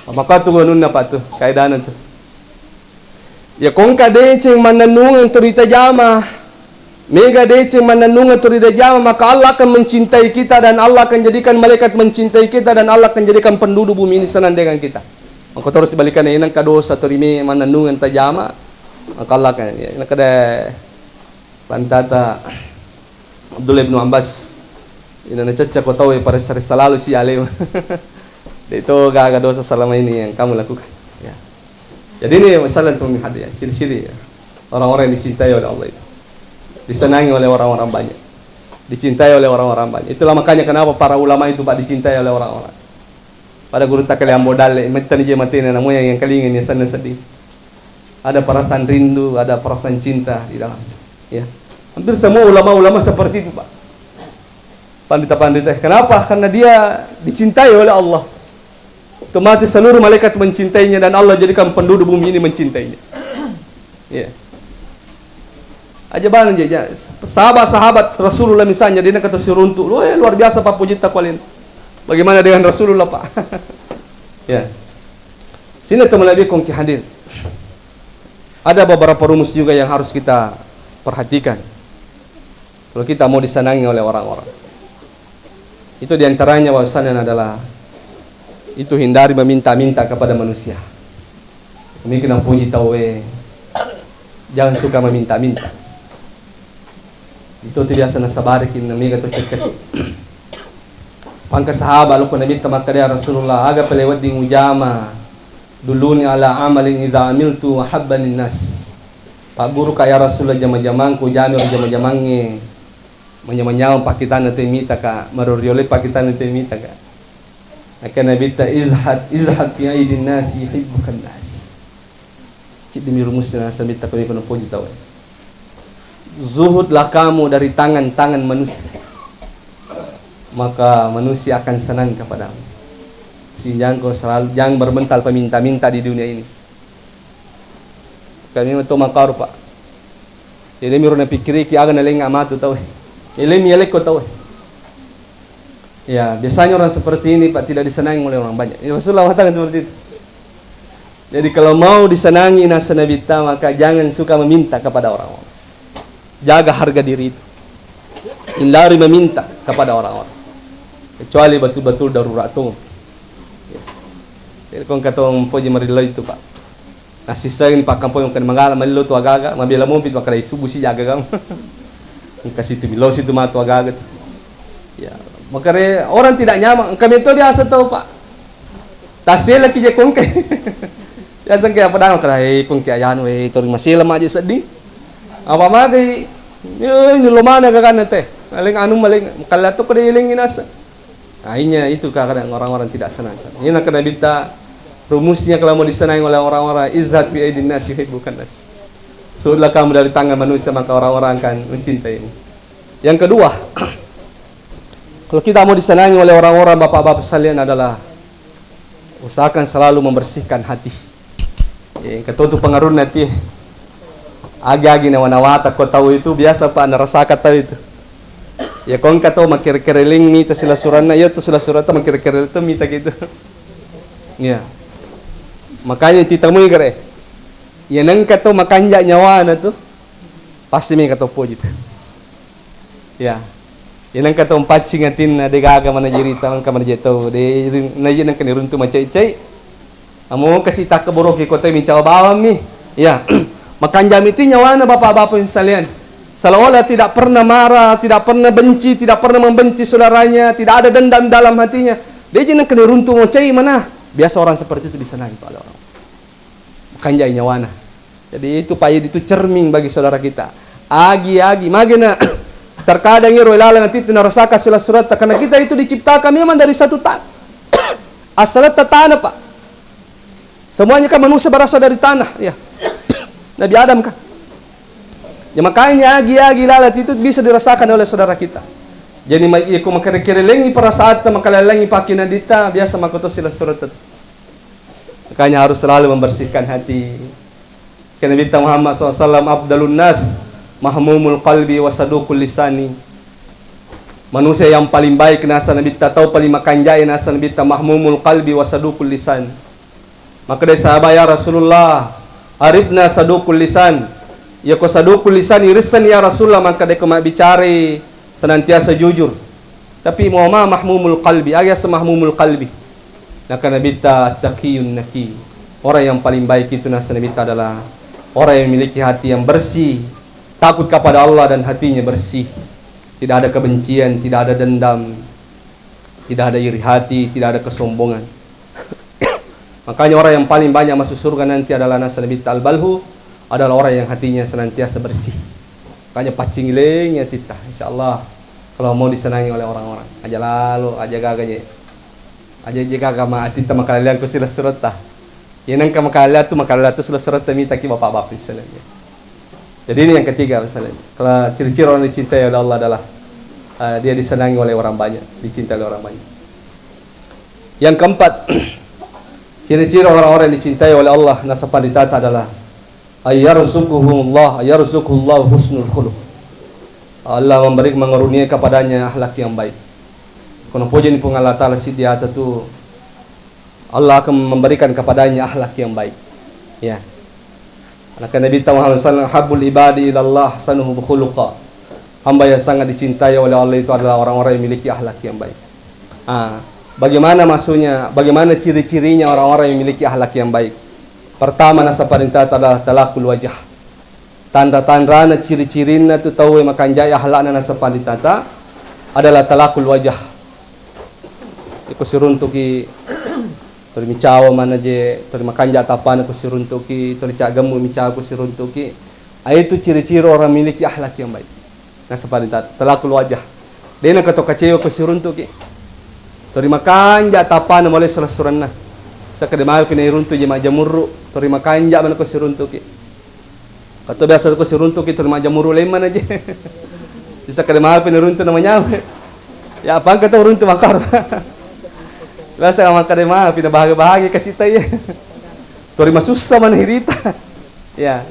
Maka tu gonunna, Pak, tu kaidana tu. Ya kongka deceng mannennungeng tu ritajama, mega deceng mannennungeng tu ritajama, maka Allah akan mencintai kita dan Allah akan jadikan malaikat mencintai kita dan Allah akan jadikan penduduk bumi ini senang dengan kita. Maka terus sebalikannya, inangka dosa tu rime mannennungeng tajama, maka Allah akan, ya, nakada Pantata Abdullah bin Abbas, ina nacecca ko tau, eh, paressa-ressa lalo si alem. De to gaga dosa selama ini yang kamu lakukan. Ya. Jadi ini misalnya untuk hadir, ya, ciri-ciri, ya, orang-orang yang dicintai oleh Allah itu. Disenangi oleh orang-orang banyak. Dicintai oleh orang-orang banyak. Itulah makanya kenapa para ulama itu, Pak, dicintai oleh orang-orang. Pada gurutta kalian bodalle, mettani je matena, namu yang, yang kalinga ni senna sedih. Ada perasaan rindu, ada perasaan cinta di dalamnya. Ya. Hampir semua ulama-ulama seperti itu, Pak. Pandita-pandita. Kenapa? Karena dia dicintai oleh Allah. Otomatis seluruh malaikat mencintainya dan Allah jadikan penduduk bumi ini mencintainya. Ya. Aja bana je, ja-, sahabat-sahabat Rasulullah misalnya, dia kata siruntu, wah, luar biasa, Pak, puji takwalin. Bagaimana dengan Rasulullah, Pak? Ya. Sini teman Nabi kongki hadir. Ada beberapa rumus juga yang harus kita perhatikan. Kalau kita mau disenangi oleh orang-orang. Itu diantaranya bahwasanya adalah itu hindari meminta-minta kepada manusia. Miki napuji tau, eh, jangan suka meminta-minta. Itu tu biasa nasabari kinna mega tu cekcek. Pangka sahabat lo ko Nabitta makkeda, "Ya Rasulullah, aga pale wedding ujama? Dulluni ala amalin idza amiltu wa habbani nas." Pagguru ka ya Rasulullah jama-jamangku, jami ro jama-jamangnge. Manyamang-nyamang pakkitanna te mita ka, maroriole pakkitanna te mita ka. Nakke Nabitta, "Izhad, izhad fi aidin nasi yuhibbukan nas." Ciddimi rumusna Nabitta ko mika napoji tau. Zuhudlah kamu dari tangan-tangan manusia, maka manusia akan senang kepadamu. Jadi, jangan kau selalu, jangan bermental peminta-minta di dunia ini. Kami to makaru, Pak. Jadi, miro napikkiriki aga nalenga matu tau. Ilemi alekko tau. Ya, biasanya orang seperti ini, Pak, tidak disenangi oleh orang banyak. Ya, Rasulullah mengatakan seperti itu. Jadi, kalau mau disenangi nasa Nabitta, maka jangan suka meminta kepada orang-orang. Jaga harga diri itu. Hindari meminta kepada orang-orang. Kecuali betul-betul darurat tu. Ya. Jadi, kong katong poji marilla itu, Pak. Nasiseng pakkampong kan manggala malillo tu agaga, mabela mopi tu makkeda subuh si jaga kamu. Engka situ milo situ matu agaga tu. Ya, makare orang tidak nyaman, engka meto biasa tau, Pak. Tasela ki je kongke. Biasa ke apa dang kala, "Eh, kongke ayanu, eh, tori masela maje seddi." Apa magai, "Eh, ini lo mana gaganna te?" Maling anu maling, kala tu kode iling inasa. Akhirnya itu kadang orang-orang tidak senang. Ini kena bita rumusnya kalau mau disenangi oleh orang-orang, "Izhad fi aidin nas yuhibbukan nas." Suhudlah kamu dari tangan manusia, maka orang-orang akan mencintaimu. Yang kedua, kalau kita mau disenangi oleh orang-orang, bapak-bapak sekalian, adalah usahakan selalu membersihkan hati. Eh, engka totu pengaruhna ti. Agi-agi nawa-nawata ko tau itu biasa, Pak, narasaka tau itu. Ya, ko engka tau makkere-kereling mita silasuranna, iya tu silasuranta makkere-kereleng tu mita gitu. Iya. Makanya titamui gare. Ya, nengka tau makanja nyawana tu, pasti mega tau poji tu. Ya. Inangka tau mpaccing atinna, de gaga manajirita, engka manaje tau, de ri-, naje nengka niruntu macai-cai. Amo kasi takka boroki kote mincawa bawammi. Ya. Makanjami tu nyawana bapak-bapak yang sekalian. Seolah-olah tidak pernah marah, tidak pernah benci, tidak pernah membenci saudaranya, tidak ada dendam dalam hatinya. De je nengka niruntu macai mana. Biasa orang seperti itu disenangi oleh orang. Kanjai nyawana. Jadi itu, Pak, itu cermin bagi saudara kita. Agi-agi, magena terkadang ero ilalang ati itu narasaka sila suratta, karena kita itu diciptakan memang dari satu tanah. Asalnya tanah, Pak. Semuanya kan manusia berasal dari tanah, ya. Nabi Adam kan. Ya, makanya agi-agi lalat itu bisa dirasakan oleh saudara kita. Jadi, ma-, iko makere-kerelengi perasaan ta, makalalengi pakina dita, biasa makoto sila suratta. Makanya harus selalu membersihkan hati. Kata Nabitta Muhammad sallallahu alaihi wasallam, "Afdalun nas mahmumul qalbi wa saduqul lisani." Manusia yang paling baik nasa Nabitta, tau paling makanjai nasa Nabitta, mahmumul qalbi wa saduqul lisan. Makkeda sahabat, "Ya Rasulullah, arifna saduqul lisan." Yako saduqul lisan, irisseng ya Rasulullah, makkeda ko mabbicarai senantiasa jujur. Tapi, "Wa ma mahmumul qalbi?" Aga yaseng mahmumul qalbi? Naka Nabitta, "Taqiyun naqi." Orang yang paling baik itu nasa Nabitta adalah orang yang memiliki hati yang bersih, takut kepada Allah dan hatinya bersih. Tidak ada kebencian, tidak ada dendam, tidak ada iri hati, tidak ada kesombongan. Makanya orang yang paling banyak masuk surga nanti adalah nasa Nabitta, al-balhu, adalah orang yang hatinya senantiasa bersih. Makanya paccing ilengi atitta, insya Allah, kalau mau disenangi oleh orang-orang. Aja lalo, aja gaganya. Aja, aja gaga ma atitta makalaleang ko sila suratta. Iya nengka makalea tu, makalea tu sila suratta mitaki bapak-bapak misalnya. Jadi ini yang ketiga misalnya. Kalau ciri-ciri orang dicintai oleh Allah adalah, eh, dia disenangi oleh orang banyak, dicintai oleh orang banyak. Yang keempat, ciri-ciri orang-orang yang dicintai oleh Allah, nasa panritata adalah, "Ayyarzuquhumullah, ayyarzuquhullahu husnul khuluq." Allah memberi, mengaruniai kepadanya akhlak yang baik. Kono pojani Puang Allah Ta'ala siddi ata tu, Allah akan memberikan kepadanya akhlak yang baik. Ya. Maka Nabi Muhammad sallallahu alaihi wasallam, "Habbul ibadi ilallah ahsanuhum khuluqa." Hamba yang sangat dicintai oleh Allah itu adalah orang-orang yang memiliki akhlak yang baik. Ah, bagaimana maksudnya? Bagaimana ciri-cirinya orang-orang yang memiliki akhlak yang baik? Pertama, nasa parintata adalah talaqul wajah. Tanra-tanrana, ciri-cirinna tu tauwe makanjai akhlakna nasa parintata adalah talaqul wajah. Iko siruntuki, tori micawa mana je, tori makanja tapana ko siruntuki, tori caggemmu micawa ko siruntuki. Ah, itu ciri-ciri orang miliki akhlak yang baik. Nasa parintata, talaqul wajah. Dena kato kacewa ko siruntuki. Tori makanja tapana mole sala suranna. Sakade maga pina iruntu je majjamurru, tori makanja mana ko siruntuki. Kato biasa ko siruntuki, tori majjamurru lemmana je. Bisa kade maga pina runtu na manyawa. Ya, apa engka tau runtu makaro. Biasa makkade maga pina bahagi-bahagi kasita iya. Tori masussa mana hirita. Ya.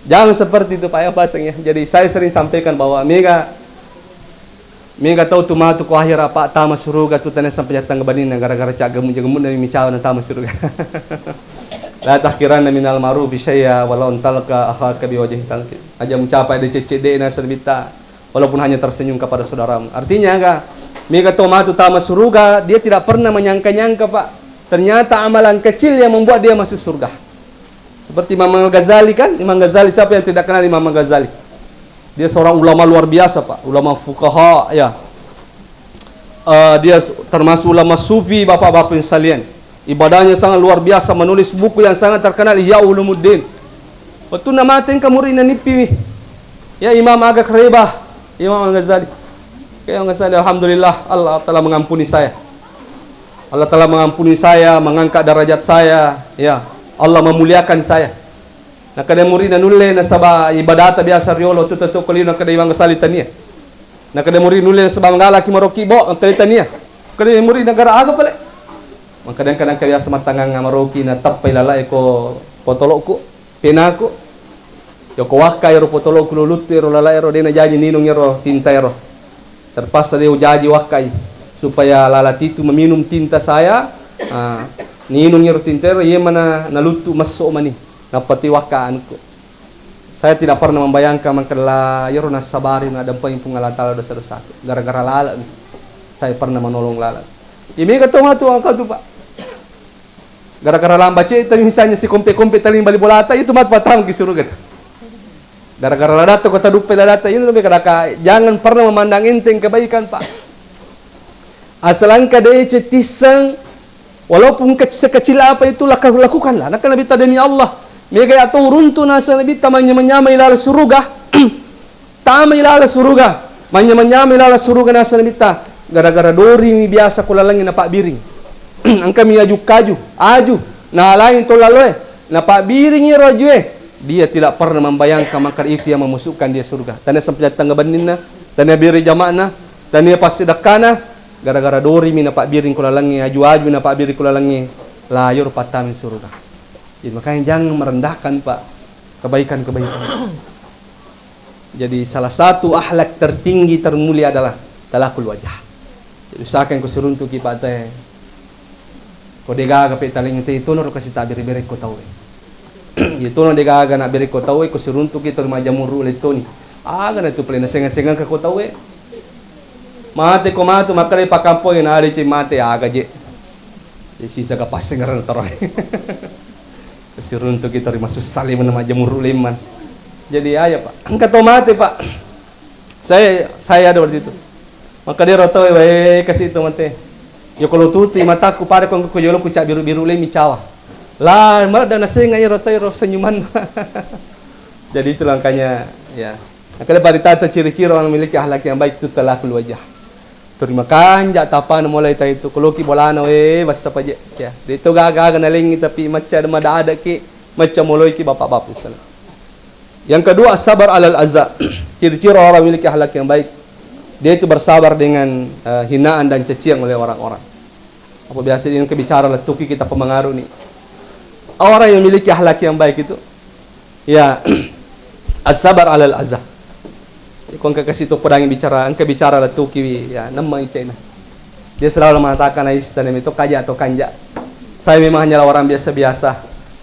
Jangan seperti itu, Pak, ya, pasang ya. Jadi saya sering sampaikan bahwa mega Mega tau tu matu ko akhira, Pak, tama suruga tu tania sampai jatang baninna gara-gara caggemmu-jaggemmu na micawa na tama suruga. La tahqiranna minal ma'rufi syai'a walau an talqa akhaka biwajhin talqin. Aja mucapa de cecce de na serbita, walaupun hanya tersenyum kepada saudaramu. Artinya aga? Mega tau matu tama suruga, dia tidak pernah menyangka-nyangka, Pak. Ternyata amalan kecil yang membuat dia masuk surga. Seperti Imam Al-Ghazali kan? Imam Ghazali, siapa yang tidak kenal Imam Al-Ghazali? Dia seorang ulama luar biasa, Pak. Ulama fuqaha, ya. Eh, dia s-, termasuk ulama sufi, bapak-bapak yang salian. Ibadahnya sangat luar biasa, menulis buku yang sangat terkenal, Ihya Ulumuddin. Waktu namate engka murid nanippi, ya, Imam Aga Krebah, Imam Al-Ghazali. Kayak Imam Ghazali, alhamdulillah, Allah telah mengampuni saya. Allah telah mengampuni saya, mengangkat derajat saya, ya. Allah memuliakan saya. Nakkeda muridna, nulle nasaba ibadata biasa riolo tu tetu ko lino, nakkeda Imam Ghazali, tania. Nakkeda murid, nulle nasaba magalaki maroki bo, nakkeda tania. Nakkeda murid, nagara aga pale? Makkeda engka, engka biasa mattangang maroki, nateppai lalae ko potoloku, penaku. Joko wakka ero potoloku, luluttu ero lalae ero, de najaji ninung ero tinta ero. Terpaksa de ujaji wakkai supaya lalati itu meminum tinta saya. Ah, ninung ero tinta ero, iye mana naluttu messo mani. Nappa ti wakka anukku. Saya tidak pernah membayangkan mangkella iyaro nassabari nadampengi Puang Allah Ta'ala dosa-dosaku. Gara-gara laleng saya pernah menolong laleng. Iya mega to matu engka tu, Pak. Gara-gara lamba ceta misalnya si kompe-kompe tali bali bolata, itu matu patang ki suruga. Gara-gara ladatta kota duppe ladatta, ini lebih kadaka, jangan pernah memandang enteng kebaikan, Pak. Asal engka deceng tisseng, walaupun kec-, sekecil apa itu, laka-, lakukanlah. Nah, kan Nabi ta, demi Allah, Mega ya to uruntu nasa Nabitta manyama-nyama ilala suruga. Tama ilala suruga. Manyama-nyama ilala suruga nasa Nabitta. Gara-gara dorimi biasa ko lalengngi napabbiring. Engkami aju-kaju, aju. Nalangi to laloe. Napabbiringi ro ajue. Dia tidak pernah membayangkan maka itu yang memasukkan dia surga. Tania sempat datang ke beninna, tania beri jamakna, tania pasti dakana. Gara-gara dorimi napabbiring ko lalengngi, aju-aju napabbiring ko lalengngi. Layur patami suruga. Jadi makanya jangan merendahkan, Pak, kebaikan-kebaikan. Jadi salah satu akhlak tertinggi, termulia adalah talakul wajah. Jadi usahakan ko siruntuki, Pak, te. Ko degaga pe taleng te, itono ro kasi tabere-bere ko tauwe. Itono degaga na bere ko tauwe, ko siruntuki to majamuru lettoni. Aga na tu pale nasengeng-sengeng ko tauwe. Mate ko matu, makkeda pakampoi, na ada ceng mate, aga je. Ya, sisa ka passengereng taro. Siruntuki to ri masussa lemman, majamuru lemman. Jadi, ayo, Pak. Engka to mate, Pak. Saya, saya ada waktu itu. Maka dia rotau, wae, kasi to mate. Ya, kalau tutu mataku pada ko, ko yolo ku cak biru-biru lemmi cawa. Lah, malah da nasenga ya rotau ro senyuman. Jadi, itu langkahnya, ya. Makanya paritata ciri-ciri orang memiliki akhlak yang baik itu talakul wajah. Terima kanja tapana mulai taitu. Koloki bolana, we, bassa paje. Ya, de to gaga-gaga nalengi, tapi macca ada mada-ada ki, macca moloi ki bapak-bapak sana. Yang kedua, sabar alal aza. Ciri-ciri orang memiliki akhlak yang baik, dia itu bersabar dengan, eh, hinaan dan cacian oleh orang-orang. Apa biasa ini kebicara letuki kita pemengaruh nih. Orang yang memiliki akhlak yang baik itu, ya, as-sabar alal azah. Ko engka kasi to podangi bicara, engka bicara letuki, ya, nemma icena. Dia selalu mengatakan, "Ai, sitane meto kaja atau kanja. Saya memang hanyalah orang biasa-biasa.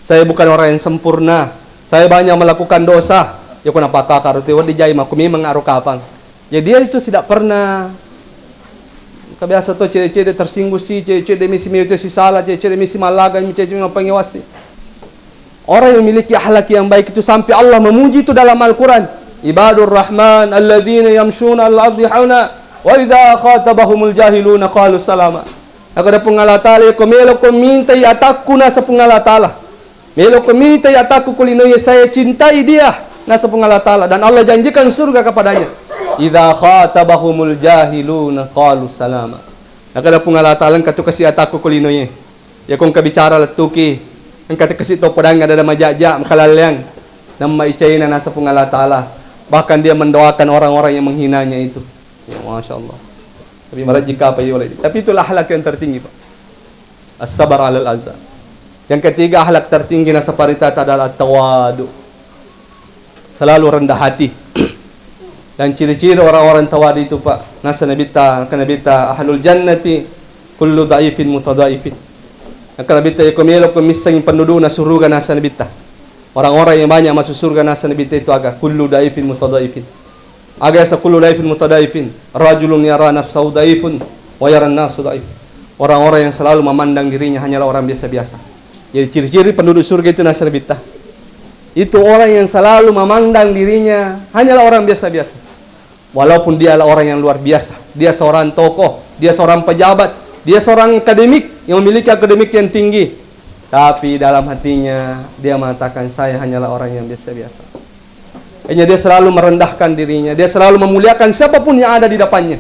Saya bukan orang yang sempurna. Saya banyak melakukan dosa." Ya, ko napakaka roti, wadi jai mako memang aro kapang. Jadi dia itu tidak pernah, kebiasa to cede-cede tersinggung si, cede-cede misi mewete si salah, cede-cede misi malaga, cede-cede mapangewasi. Orang yang memiliki akhlak yang baik itu sampai Allah memuji itu dalam Al-Quran. Ibadur Rahman alladzina yamshuna al-ardi hauna wa idza khatabahumul jahiluna qalu salama. Maka ada Puang Allah Ta'ala, ko melo ko minta ya takku nasa Puang Allah Ta'ala. Melo ko mita ya takku ko linoe, saya cintai dia, nasa Puang Allah Ta'ala, dan Allah janjikan surga kepadanya. Idza khatabahumul jahiluna qalu salama. Nakada Puang Allah Ta'ala, engka tu kasi atakku ko linoe. Ya ko engka bicara lettuki, engka tu kasi to podang ada majaja, makalalleang. Namma icaina nasa Puang Allah Ta'ala. Bahkan dia mendoakan orang-orang yang menghinanya itu. Ya, Masya Allah. Tapi marajika apa iya. Tapi itulah akhlak yang tertinggi, Pak. As-sabar alal azza. Yang ketiga, akhlak tertinggi nasa paritata adalah tawadu. Selalu rendah hati. Dan ciri-ciri orang-orang tawadu itu, Pak, nasa Nabitta, ke Nabitta, "Ahlul jannati kullu dhaifin mutadhaifin." Maka Nabitta, iko melo ko misseng penduduna suruga nasa Nabitta. Orang-orang yang banyak masuk surga nasa Nabitta itu aga? Kullu dhaifin mutadhaifin. Aga yaseng kullu dhaifin mutadhaifin? Rajulun yara nafsahu dhaifun wa yara nasu dhaif. Orang-orang yang selalu memandang dirinya hanyalah orang biasa-biasa. Jadi ciri-ciri penduduk surga itu nasa Nabitta. Itu orang yang selalu memandang dirinya hanyalah orang biasa-biasa. Walaupun dia adalah orang yang luar biasa, dia seorang tokoh, dia seorang pejabat, dia seorang akademik yang memiliki akademik yang tinggi, tapi dalam hatinya dia mengatakan, "Saya hanyalah orang yang biasa-biasa." Hanya dia selalu merendahkan dirinya, dia selalu memuliakan siapapun yang ada di depannya.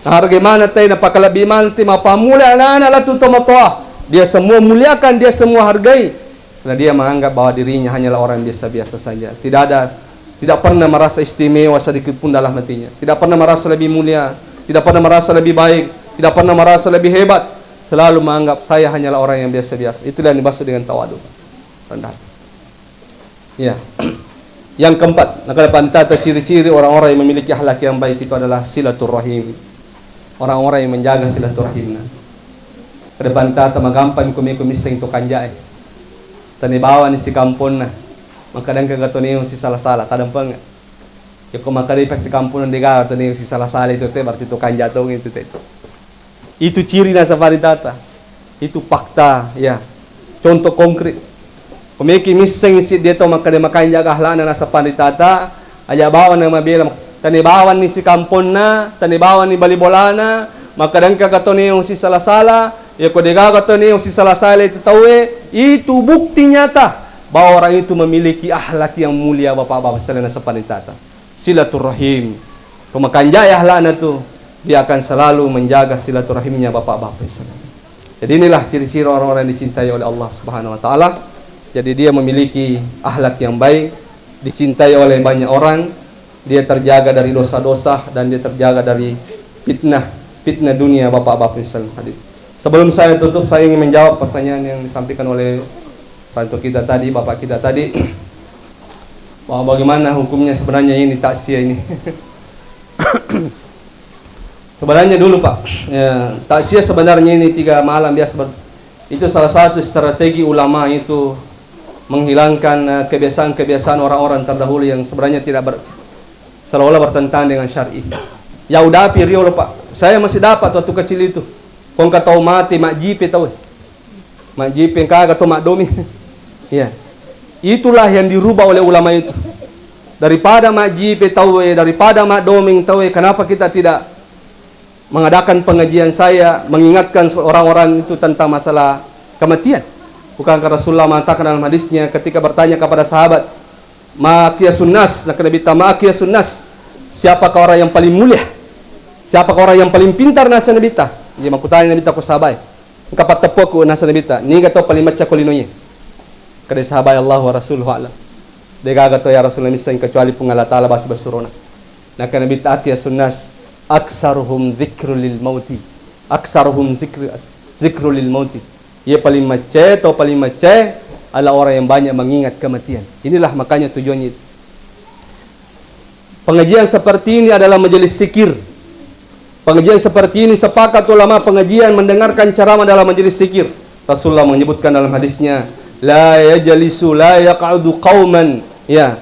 Nahargai maneng te, napakalebbi maneng te, mappammula anak-anak lettu tomatoa. Dia semua muliakan, dia semua hargai. Karena dia menganggap bahwa dirinya hanyalah orang biasa-biasa saja. Tidak ada, tidak pernah merasa istimewa sedikit pun dalam hatinya. Tidak pernah merasa lebih mulia, tidak pernah merasa lebih baik, tidak pernah merasa lebih hebat. Selalu menganggap saya hanyalah orang yang biasa-biasa. Itulah yang dimaksud dengan tawadu. Rendah hati. Ya. Yang keempat, nakada pantata ciri-ciri orang-orang yang memiliki akhlak yang baik itu adalah silaturrahim. Orang-orang yang menjaga silaturrahimna. Kada pantata magampang ko meko misseng to kanjae. Tani bawani sikamponna. Maka dengka gato neong sisala-sala, tadempeng. Ya ko maka depa sikamponna dega to neong sisala-sala itu te, berarti to kanja tong itu te. Itu ciri nasa paritata. Itu fakta, ya. Contoh konkret. Ko meki misseng isi dia tau makkeda makanja ga akhlakna nasa paritata, aja bawang na mabela, tane bawang ni sikamponna, tane bawang ni bali bolana, makkeda engka ka to neong sisala-sala, ya ko degaga to neong sisala-sala itu tauwe, itu bukti nyata. bahwa orang itu memiliki akhlak yang mulia, Bapak-bapak sekalian, sepanitata. Silaturrahim. Pemakanjai akhlaknya tu, dia akan selalu menjaga silaturahimnya, Bapak-bapak sekalian. Jadi inilah ciri-ciri orang-orang yang dicintai oleh Allah Subhanahu wa Ta'ala. Jadi dia memiliki akhlak yang baik, dicintai oleh banyak orang, dia terjaga dari dosa-dosa, dan dia terjaga dari fitnah, fitnah dunia, Bapak-bapak yang sekalian hadir. Sebelum saya tutup, saya ingin menjawab pertanyaan yang disampaikan oleh orang tua kita tadi, Bapak kita tadi, bahwa bagaimana hukumnya sebenarnya ini takziah ini. Sebenarnya dulu, Pak, ya, takziah sebenarnya ini tiga malam biasa ber-, itu salah satu strategi ulama itu menghilangkan, eh, kebiasaan-kebiasaan orang-orang terdahulu yang sebenarnya tidak ber-, seolah-olah bertentangan dengan syar'i. Ya udah, pi riolo, Pak. Saya masih dapat waktu kecil itu. Kong katau mati, majjipe tau. Majjipe, engkaga to maddomi. Iya. Itulah yang dirubah oleh ulama itu. Daripada majjipe tau, eh, daripada maddoming tau, eh, kenapa kita tidak mengadakan pengajian saya mengingatkan orang-orang itu tentang masalah kematian? Bukankah Rasulullah mengatakan dalam hadisnya ketika bertanya kepada sahabat, "Ma aqyasun nas?" Nakana Nabitta, "Ma aqyasun nas?" Siapakah orang yang paling mulia? Siapakah orang yang paling pintar, nasa Nabitta? Iya, makkutana Nabitta ko sahabat. Engka patteppoku, nasa Nabitta, "Niga tau paling macca ko linoe?" Kada sahabat, "Allahu wa rasuluhu a'lam." Degaga to ya Rasulullah misseng kecuali Puang Allah Ta'ala basi basurona. Nakana Nabitta, "Aqyasun nas aksaruhum zikrul lil mauti." Aksaruhum zikr-, zikrul lil mauti. Ia paling maccae, tau paling maccae adalah orang yang banyak mengingat kematian. Inilah makanya tujuannya itu. Pengajian seperti ini adalah majelis zikir. Pengajian seperti ini sepakat ulama pengajian mendengarkan ceramah dalam majelis zikir. Rasulullah menyebutkan dalam hadisnya, "La yajlisu, la yaq'udu qauman, ya,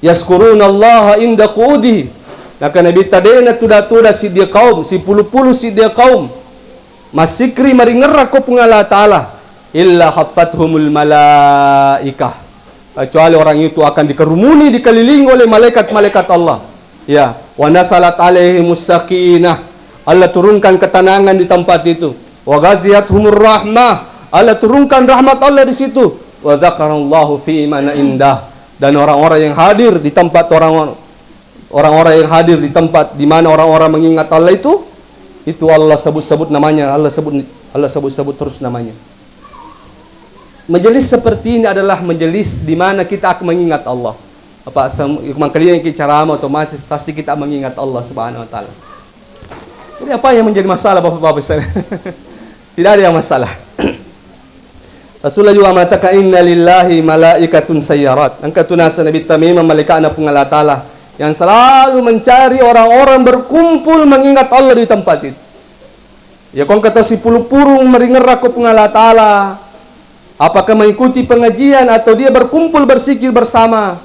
yazkurunallaha inda qu'udihi." Nakana Nabitta, de'na tuda-tuda siddi kaum, sipulu-pulu siddi kaum massikri maringerra ko Puang Allah Ta'ala, "Illa haffathumul malaikah." Kecuali orang itu akan dikerumuni, dikelilingi oleh malaikat-malaikat Allah. Ya, "Wa nazalat alaihimus sakinah." Allah turunkan ketenangan di tempat itu. "Wa ghasyiyathumur rahmah." Allah turunkan rahmat Allah di situ. "Wa dzakarallahu fi man indah." Dan orang-orang yang hadir di tempat orang-orang orang-orang yang hadir di tempat di mana orang-orang mengingat Allah itu, itu Allah sebut-sebut namanya, Allah sebut, Allah sebut-sebut terus namanya. Majelis seperti ini adalah majelis di mana kita akan mengingat Allah. Apa sem-, mangkalian ki ceramah, otomatis pasti kita mengingat Allah Subhanahu wa Ta'ala. Jadi apa yang menjadi masalah, Bapak-bapak sekalian? Tidak ada yang masalah. Rasulullah juga mengatakan, "Inna lillahi malaikatun sayyarat." Engka tu nasa Nabitta memang malaikatna Puang Allah Ta'ala yang selalu mencari orang-orang berkumpul mengingat Allah di tempat itu. Ya, kong kata sipulu purung meringerra ko Puang Allah Ta'ala, apakah mengikuti pengajian atau dia berkumpul berzikir bersama?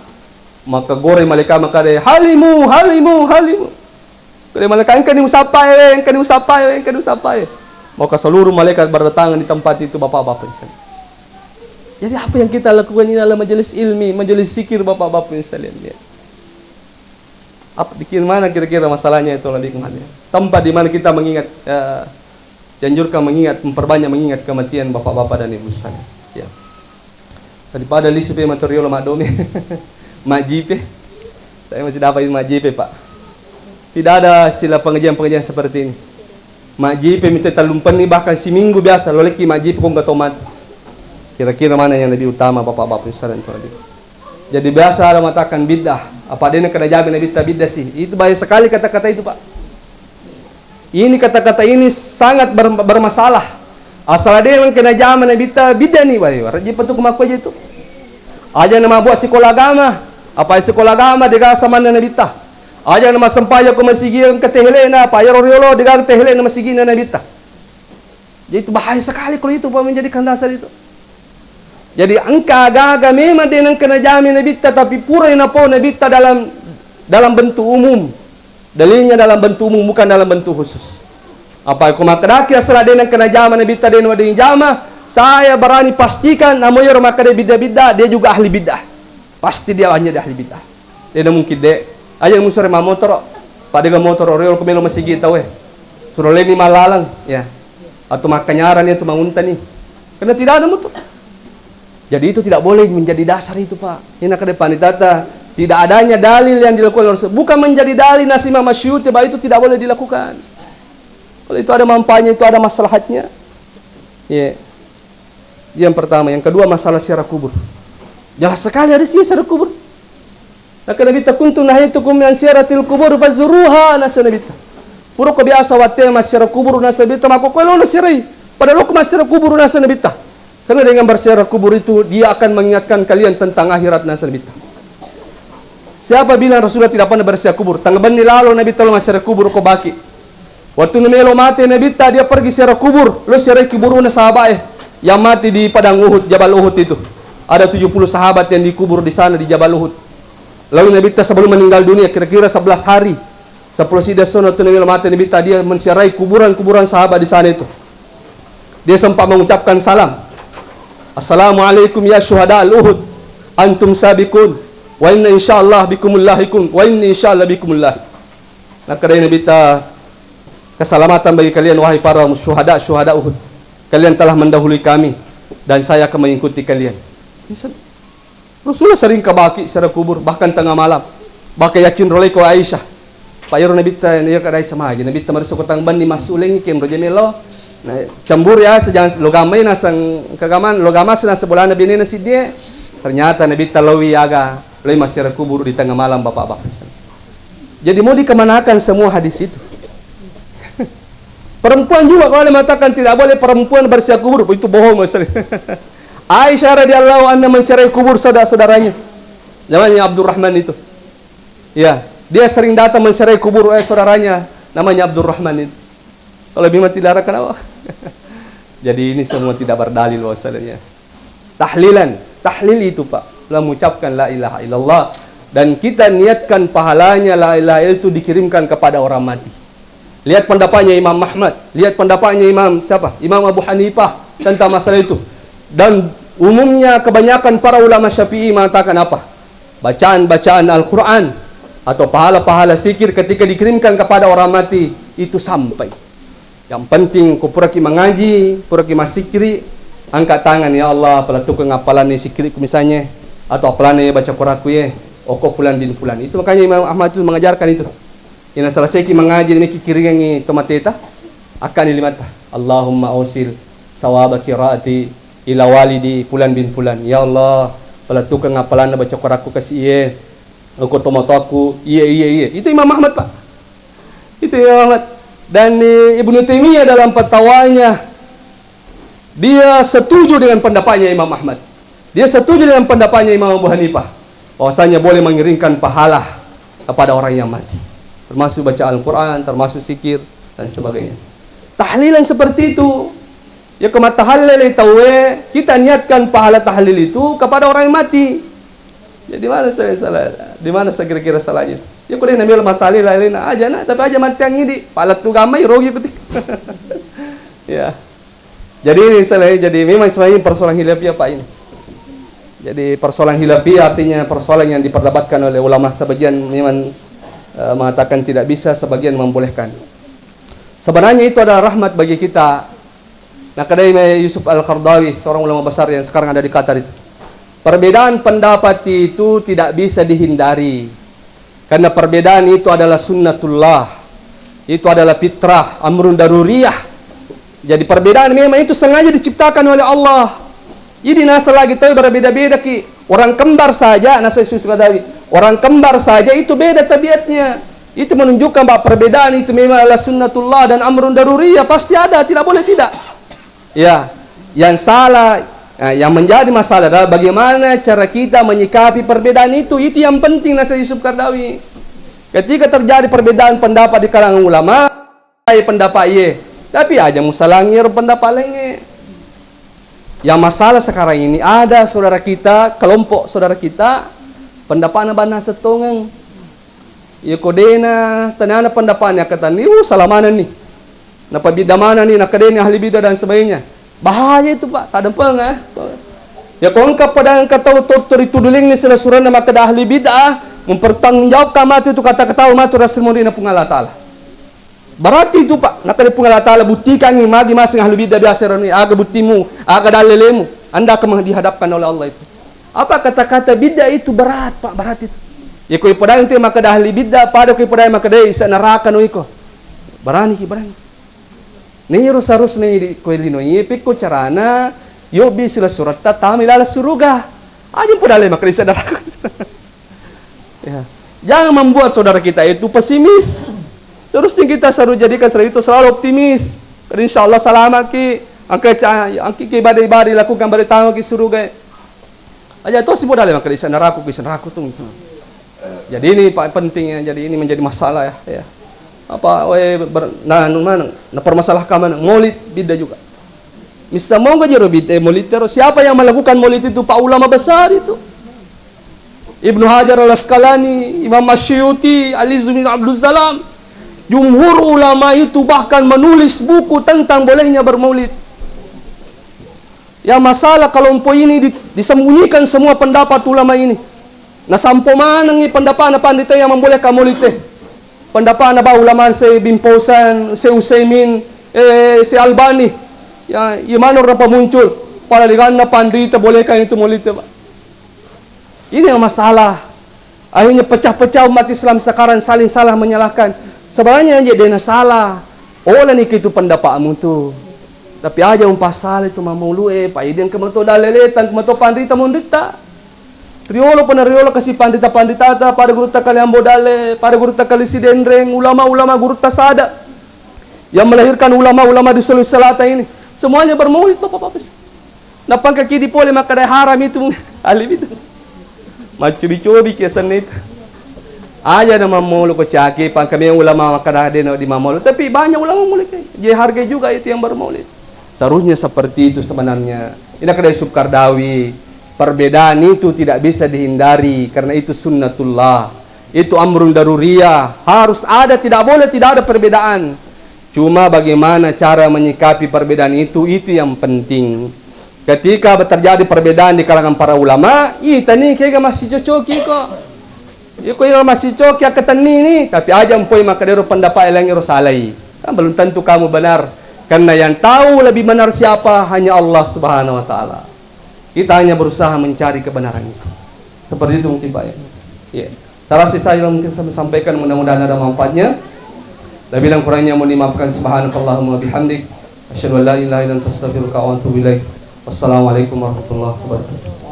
Maka gore malaikat makkeda, "Halimu, halimu, halimu." Kode malaikat, "Engkani usappae we, engkani usappae we, engkani usappae." Maka seluruh malaikat berdatangan di tempat itu, Bapak-bapak sekalian. Jadi apa yang kita lakukan ini adalah majelis ilmi, majelis zikir, Bapak-bapak sekalian, ya. Apa, bikin mana kira-kira masalahnya itu lebih kemana? Tempat di mana kita mengingat, eh, dianjurkan mengingat, memperbanyak mengingat kematian, Bapak-bapak dan Ibu sekalian. Ya. Daripada lisu pe matoriolo maddomi. Majjipe. Saya masih dapat majjipe, Pak. Tidak ada istilah pengajian-pengajian seperti ini. Majjipe mita tellumpenni, bahkan siminggu biasa, lolekki majjipe kong gato mati. Kira-kira mana yang lebih utama, Bapak-bapak, Ibu sekalian, itu lebih. Jadi biasa ada mengatakan bid'ah. Apa dena kena jamin Nabitta bid'ah sih? Itu bahaya sekali kata-kata itu, Pak. Ini kata-kata ini sangat ber-, bermasalah. Asal ada yang kena jama Nabitta bid'ah ni, wah, waraji patu kumakku aja itu. Aja nama buat sekolah agama, apa sekolah agama dega samanna Nabitta. Aja nama sempajang ke masigi yang ketehelena, apa ya riolo dega ketehelena masigina Nabitta. Jadi itu bahaya sekali kalau itu, Pak, menjadikan dasar itu. Jadi engka aga-aga memang de nengka najami Nabitta, tapi pura napau Nabitta dalam, dalam bentuk umum. Dalilnya dalam bentuk umum, bukan dalam bentuk khusus. Apa ko makkedaki asal de nengka najama Nabitta, de nawedding jama, saya berani pastikan namo iyaro makkeda bid'ah-bid'ah, dia juga ahli bid'ah. Pasti dia hanya dia ahli bid'ah. Dena mungkin, Dek. Aja musore mamotoro. Padega motoro riolo ko melo masigi tau e. Suro leni malaleng, ya. Atau makkanyarani atau manguntani. Karena tidak ada motor. Jadi itu tidak boleh menjadi dasar itu, Pak. Ini kata panitata, tidak adanya dalil yang dilakukan oleh Rasul. Bukan menjadi dalil nasi Imam Masyuti, bahwa itu tidak boleh dilakukan. Kalau itu ada manfaatnya, itu ada maslahatnya. Ya. Yang pertama, yang kedua masalah ziarah kubur. Jelas sekali hadisnya ziarah kubur. Nakkeda Nabitta, "Kuntu nahaitukum an ziyaratil kubur fazuruha," nasa Nabitta. Purako biasa watte massiara kubur nasa Nabitta, makkokkoe lo nasiarai. Pada lo massiara kubur nasa Nabitta. Karena dengan berziarah kubur itu, dia akan mengingatkan kalian tentang akhirat nasa Nabitta. Siapa bilang Rasulullah tidak pernah berziarah kubur? Tangga benni lalo Nabitta lo massiara kubur ko Baki. Wettunna melo mate Nabitta, dia pergi ziarah kubur, lo ziarahi kuburuna sahabae yang mati di padang Uhud, Jabal Uhud itu. Ada tujuh puluh sahabat yang dikubur di sana di Jabal Uhud. Lalu Nabitta sebelum meninggal dunia kira-kira sebelas hari, sepuluh sida sono tu melo mate Nabitta, dia menziarahi kuburan-kuburan sahabat di sana itu. Dia sempat mengucapkan salam, "Assalamualaikum ya syuhada al-Uhud, antum sabiqun, wa inna insyaallah bikumul lahiqun, wa inni insyaallah bikumul lahiq." Nakkeda Nabitta, "Keselamatan bagi kalian, wahai para syuhada, syuhada Uhud. Kalian telah mendahului kami, dan saya akan mengikuti kalian." Rasulullah sering kabaki ziarah kubur, bahkan tengah malam. Bahkan yaccing rolai ko Aisyah. Pak ero Nabitta, iya kadai sama aja. Nabitta marusu ko tang bandi massu lengi kem roja melo. Nah, cemburu ya, sejang logamai nasang kagaman, logamasi nasang bolana binena sidie. Ternyata Nabitta lawi aga, lawi massiara kubur di tengah malam, Bapak-bapak. Jadi mau dikemanakan semua hadis itu? Perempuan juga kalau ada mengatakan tidak boleh perempuan berziarah kubur, itu bohong, Mas. Aisyah radhiyallahu anha menziarahi kubur saudara-saudaranya. Namanya Abdurrahman itu. Ya, dia sering datang menziarahi kubur, eh, saudaranya, namanya Abdurrahman itu. Kalau memang tidak ada, kenapa? Jadi ini semua tidak berdalil bahwasanya. Tahlilan, tahlil itu, Pak, mengucapkan la ilaha illallah. Dan kita niatkan pahalanya la ilaha illallah itu dikirimkan kepada orang mati. Lihat pendapatnya Imam Ahmad, lihat pendapatnya Imam siapa? Imam Abu Hanifah tentang masalah itu. Dan umumnya kebanyakan para ulama Syafi'i mengatakan apa? Bacaan-bacaan Al-Quran atau pahala-pahala zikir ketika dikirimkan kepada orang mati itu sampai. Yang penting, ko puraki mangaji, puraki massikiri, angkat tangan, "Ya Allah, palettukeng appalanna sikiriku misalnya, atau appalanna ya baca Quranku ye, oko fulan bin fulan." Itu makanya Imam Ahmad itu mengajarkan itu. Ina selesai ki mangaji, niki kiringengi tomateta, akkani limatta, "Allahumma ausil sawaba qiraati ila walidi fulan bin fulan." "Ya Allah, palettukeng appalanna baca Quranku kasi ye, oko tomatoakku, iye, iye, iye." Itu Imam Ahmad, Pak. Itu Imam Ahmad. Dan, eh, Ibnu Taimiyah dalam fatwanya, dia setuju dengan pendapatnya Imam Ahmad. Dia setuju dengan pendapatnya Imam Abu Hanifah. Bahwasanya boleh mengiringkan pahala kepada orang yang mati. Termasuk baca Al-Quran, termasuk zikir, dan sebagainya. Tahlilan seperti itu. Ya, ko mattahallele tauwe, kita niatkan pahala tahlil itu kepada orang yang mati. Jadi mana saya salah? Di mana saya kira-kira salahnya? Ya, ko de' namelo mattahallel lain aja na, tapi aja mati angin di, palettu gamai rogi kuti. Ya. Jadi ini salah, jadi memang sebenarnya persoalan khilafiyah, Pak, ini. Jadi persoalan khilafiyah artinya persoalan yang diperdebatkan oleh ulama. Sebagian memang, eh, mengatakan tidak bisa, sebagian membolehkan. Sebenarnya itu adalah rahmat bagi kita. Nah, kedai Yusuf Al-Qaradawi, seorang ulama besar yang sekarang ada di Qatar itu. Perbedaan pendapat itu tidak bisa dihindari. Karena perbedaan itu adalah sunnatullah. Itu adalah fitrah, amrun daruriyah. Jadi perbedaan memang itu sengaja diciptakan oleh Allah. Jadi nasa lagi tahu berbeda-beda ki. Orang kembar saja, nasa Yusuf Qaradawi. Orang kembar saja itu beda tabiatnya. Itu menunjukkan bahwa perbedaan itu memang adalah sunnatullah dan amrun daruriyah, pasti ada, tidak boleh tidak. Ya, yang salah, eh, yang menjadi masalah adalah bagaimana cara kita menyikapi perbedaan itu. Itu yang penting, nasa Yusuf Qaradawi. Ketika terjadi perbedaan pendapat di kalangan ulama, pendapat iye, tapi aja musalangi ero pendapat lainnya. Yang masalah sekarang ini ada saudara kita, kelompok saudara kita, pendapatna banna settongeng. Iya ko dena tanana pendapatnya kata ni, uh, salah mana ni? Napa bid'ah mana ni? Naka dena ahli bid'ah dan sebagainya. Bahaya itu, Pak, tak dempeng, eh. Ya ko engka pada engka tau tottori tudulengi sila suranna makkeda ahli bid'ah, mempertanggungjawabkan matu itu kata-kata matu rasul murina Puang Allah Ta'ala. Berarti itu, Pak, nakkeda Puang Allah Ta'ala, buktikangngi magi masing ahli bid'ah biasa rani, aga buktimu, aga dalilemu. Anda akan dihadapkan oleh Allah itu. Apa kata-kata bid'ah itu berat, Pak, berat itu. Ya, ko ipodai untuk makkeda ahli bid'ah, pada ko ipodai makkeda, "Eh, isa neraka no iko." Berani ki, berani. Niro seharusnya di, ko lino iye, pekko carana, yobbi sila suratta tama ilala suruga. Aja podale makkeda isa neraka. Ya. Jangan membuat saudara kita itu pesimis. Terusnya kita selalu jadikan saudara itu selalu optimis. Dan insya Allah selamat ki. Angka ca-, angki ki ibadah-ibadah dilakukan, bari tama ki suruga. Aja tosi bodale makkeda isa neraka, isa neraka tu itu. Jadi ini paling penting ya, jadi ini menjadi masalah ya, ya. Apa, we, ber-, nah, anu mana? Nah, permasalahkan mana? Maulid bid'ah juga. Missa mongo jero bid'ah maulid tero. Siapa yang melakukan maulid itu? Pak ulama besar itu. Ibnu Hajar Al-Asqalani, Imam Asyuyuti, Al-Izz bin Abdul Salam. Jumhur ulama itu bahkan menulis buku tentang bolehnya bermaulid. Yang masalah kelompok ini di-, disembunyikan semua pendapat ulama ini. Nasampo manengi pendapatna panrita yang membolehkan maulid teh. Pendapatna ba ulama se bin Fauzan, se Utsaimin, eh, se Albani. Ya, imanur apa muncul? Pada diganna panrita bolehkan itu maulid teh, Pak. Ini yang masalah. Akhirnya pecah-pecah umat Islam sekarang, saling salah menyalahkan. Sebenarnya je dena salah. Ola ni itu pendapatmu tu. Tapi aja umpasala itu mamulu e, Pak, ideng kemato dalleletang, kemato panrita munritta. Riolo pernah riolo kasih panrita-panritata, pada gurutta kali Ambo Dalle, pada gurutta kali Sidenreng, ulama-ulama gurutta sada yang melahirkan ulama-ulama di Sulawesi Selatan ini. Semuanya bermaulid, Bapak-bapak. Napangka ki di pole makkeda haram itu, ahli itu. Maccobi-cobi ki asenna itu. Aja na mammolo ko caki, pangka memang ulama makkeda de na di mammolo. Tapi banyak ulama mulai ke. Jadi hargai juga itu yang bermaulid. Seharusnya seperti itu sebenarnya. Ini kata Yusuf Kardawi, perbedaan itu tidak bisa dihindari karena itu sunnatullah. Itu amrun daruriyah, harus ada, tidak boleh tidak ada perbedaan. Cuma bagaimana cara menyikapi perbedaan itu, itu yang penting. Ketika terjadi perbedaan di kalangan para ulama, itani kega masih cocoki kok. Iko iro masih coki akkatenni ni, tapi aja mpoi makkeda ero pendapat eleng ero salai. Kan belum tentu kamu benar. Karena yang tahu lebih benar siapa, hanya Allah Subhanahu wa Ta'ala. Kita hanya berusaha mencari kebenaran itu. Seperti itu mungkin, Pak, ya. Iya. Salah sisa yang mungkin saya sampaikan, mudah-mudahan ada manfaatnya. Lebih dan kurangnya mohon dimaafkan. Subhanakallahumma bihamdik. Asyhadu an la ilaha illa anta astaghfiruka wa atubu ilaik. Wassalamualaikum warahmatullahi wabarakatuh.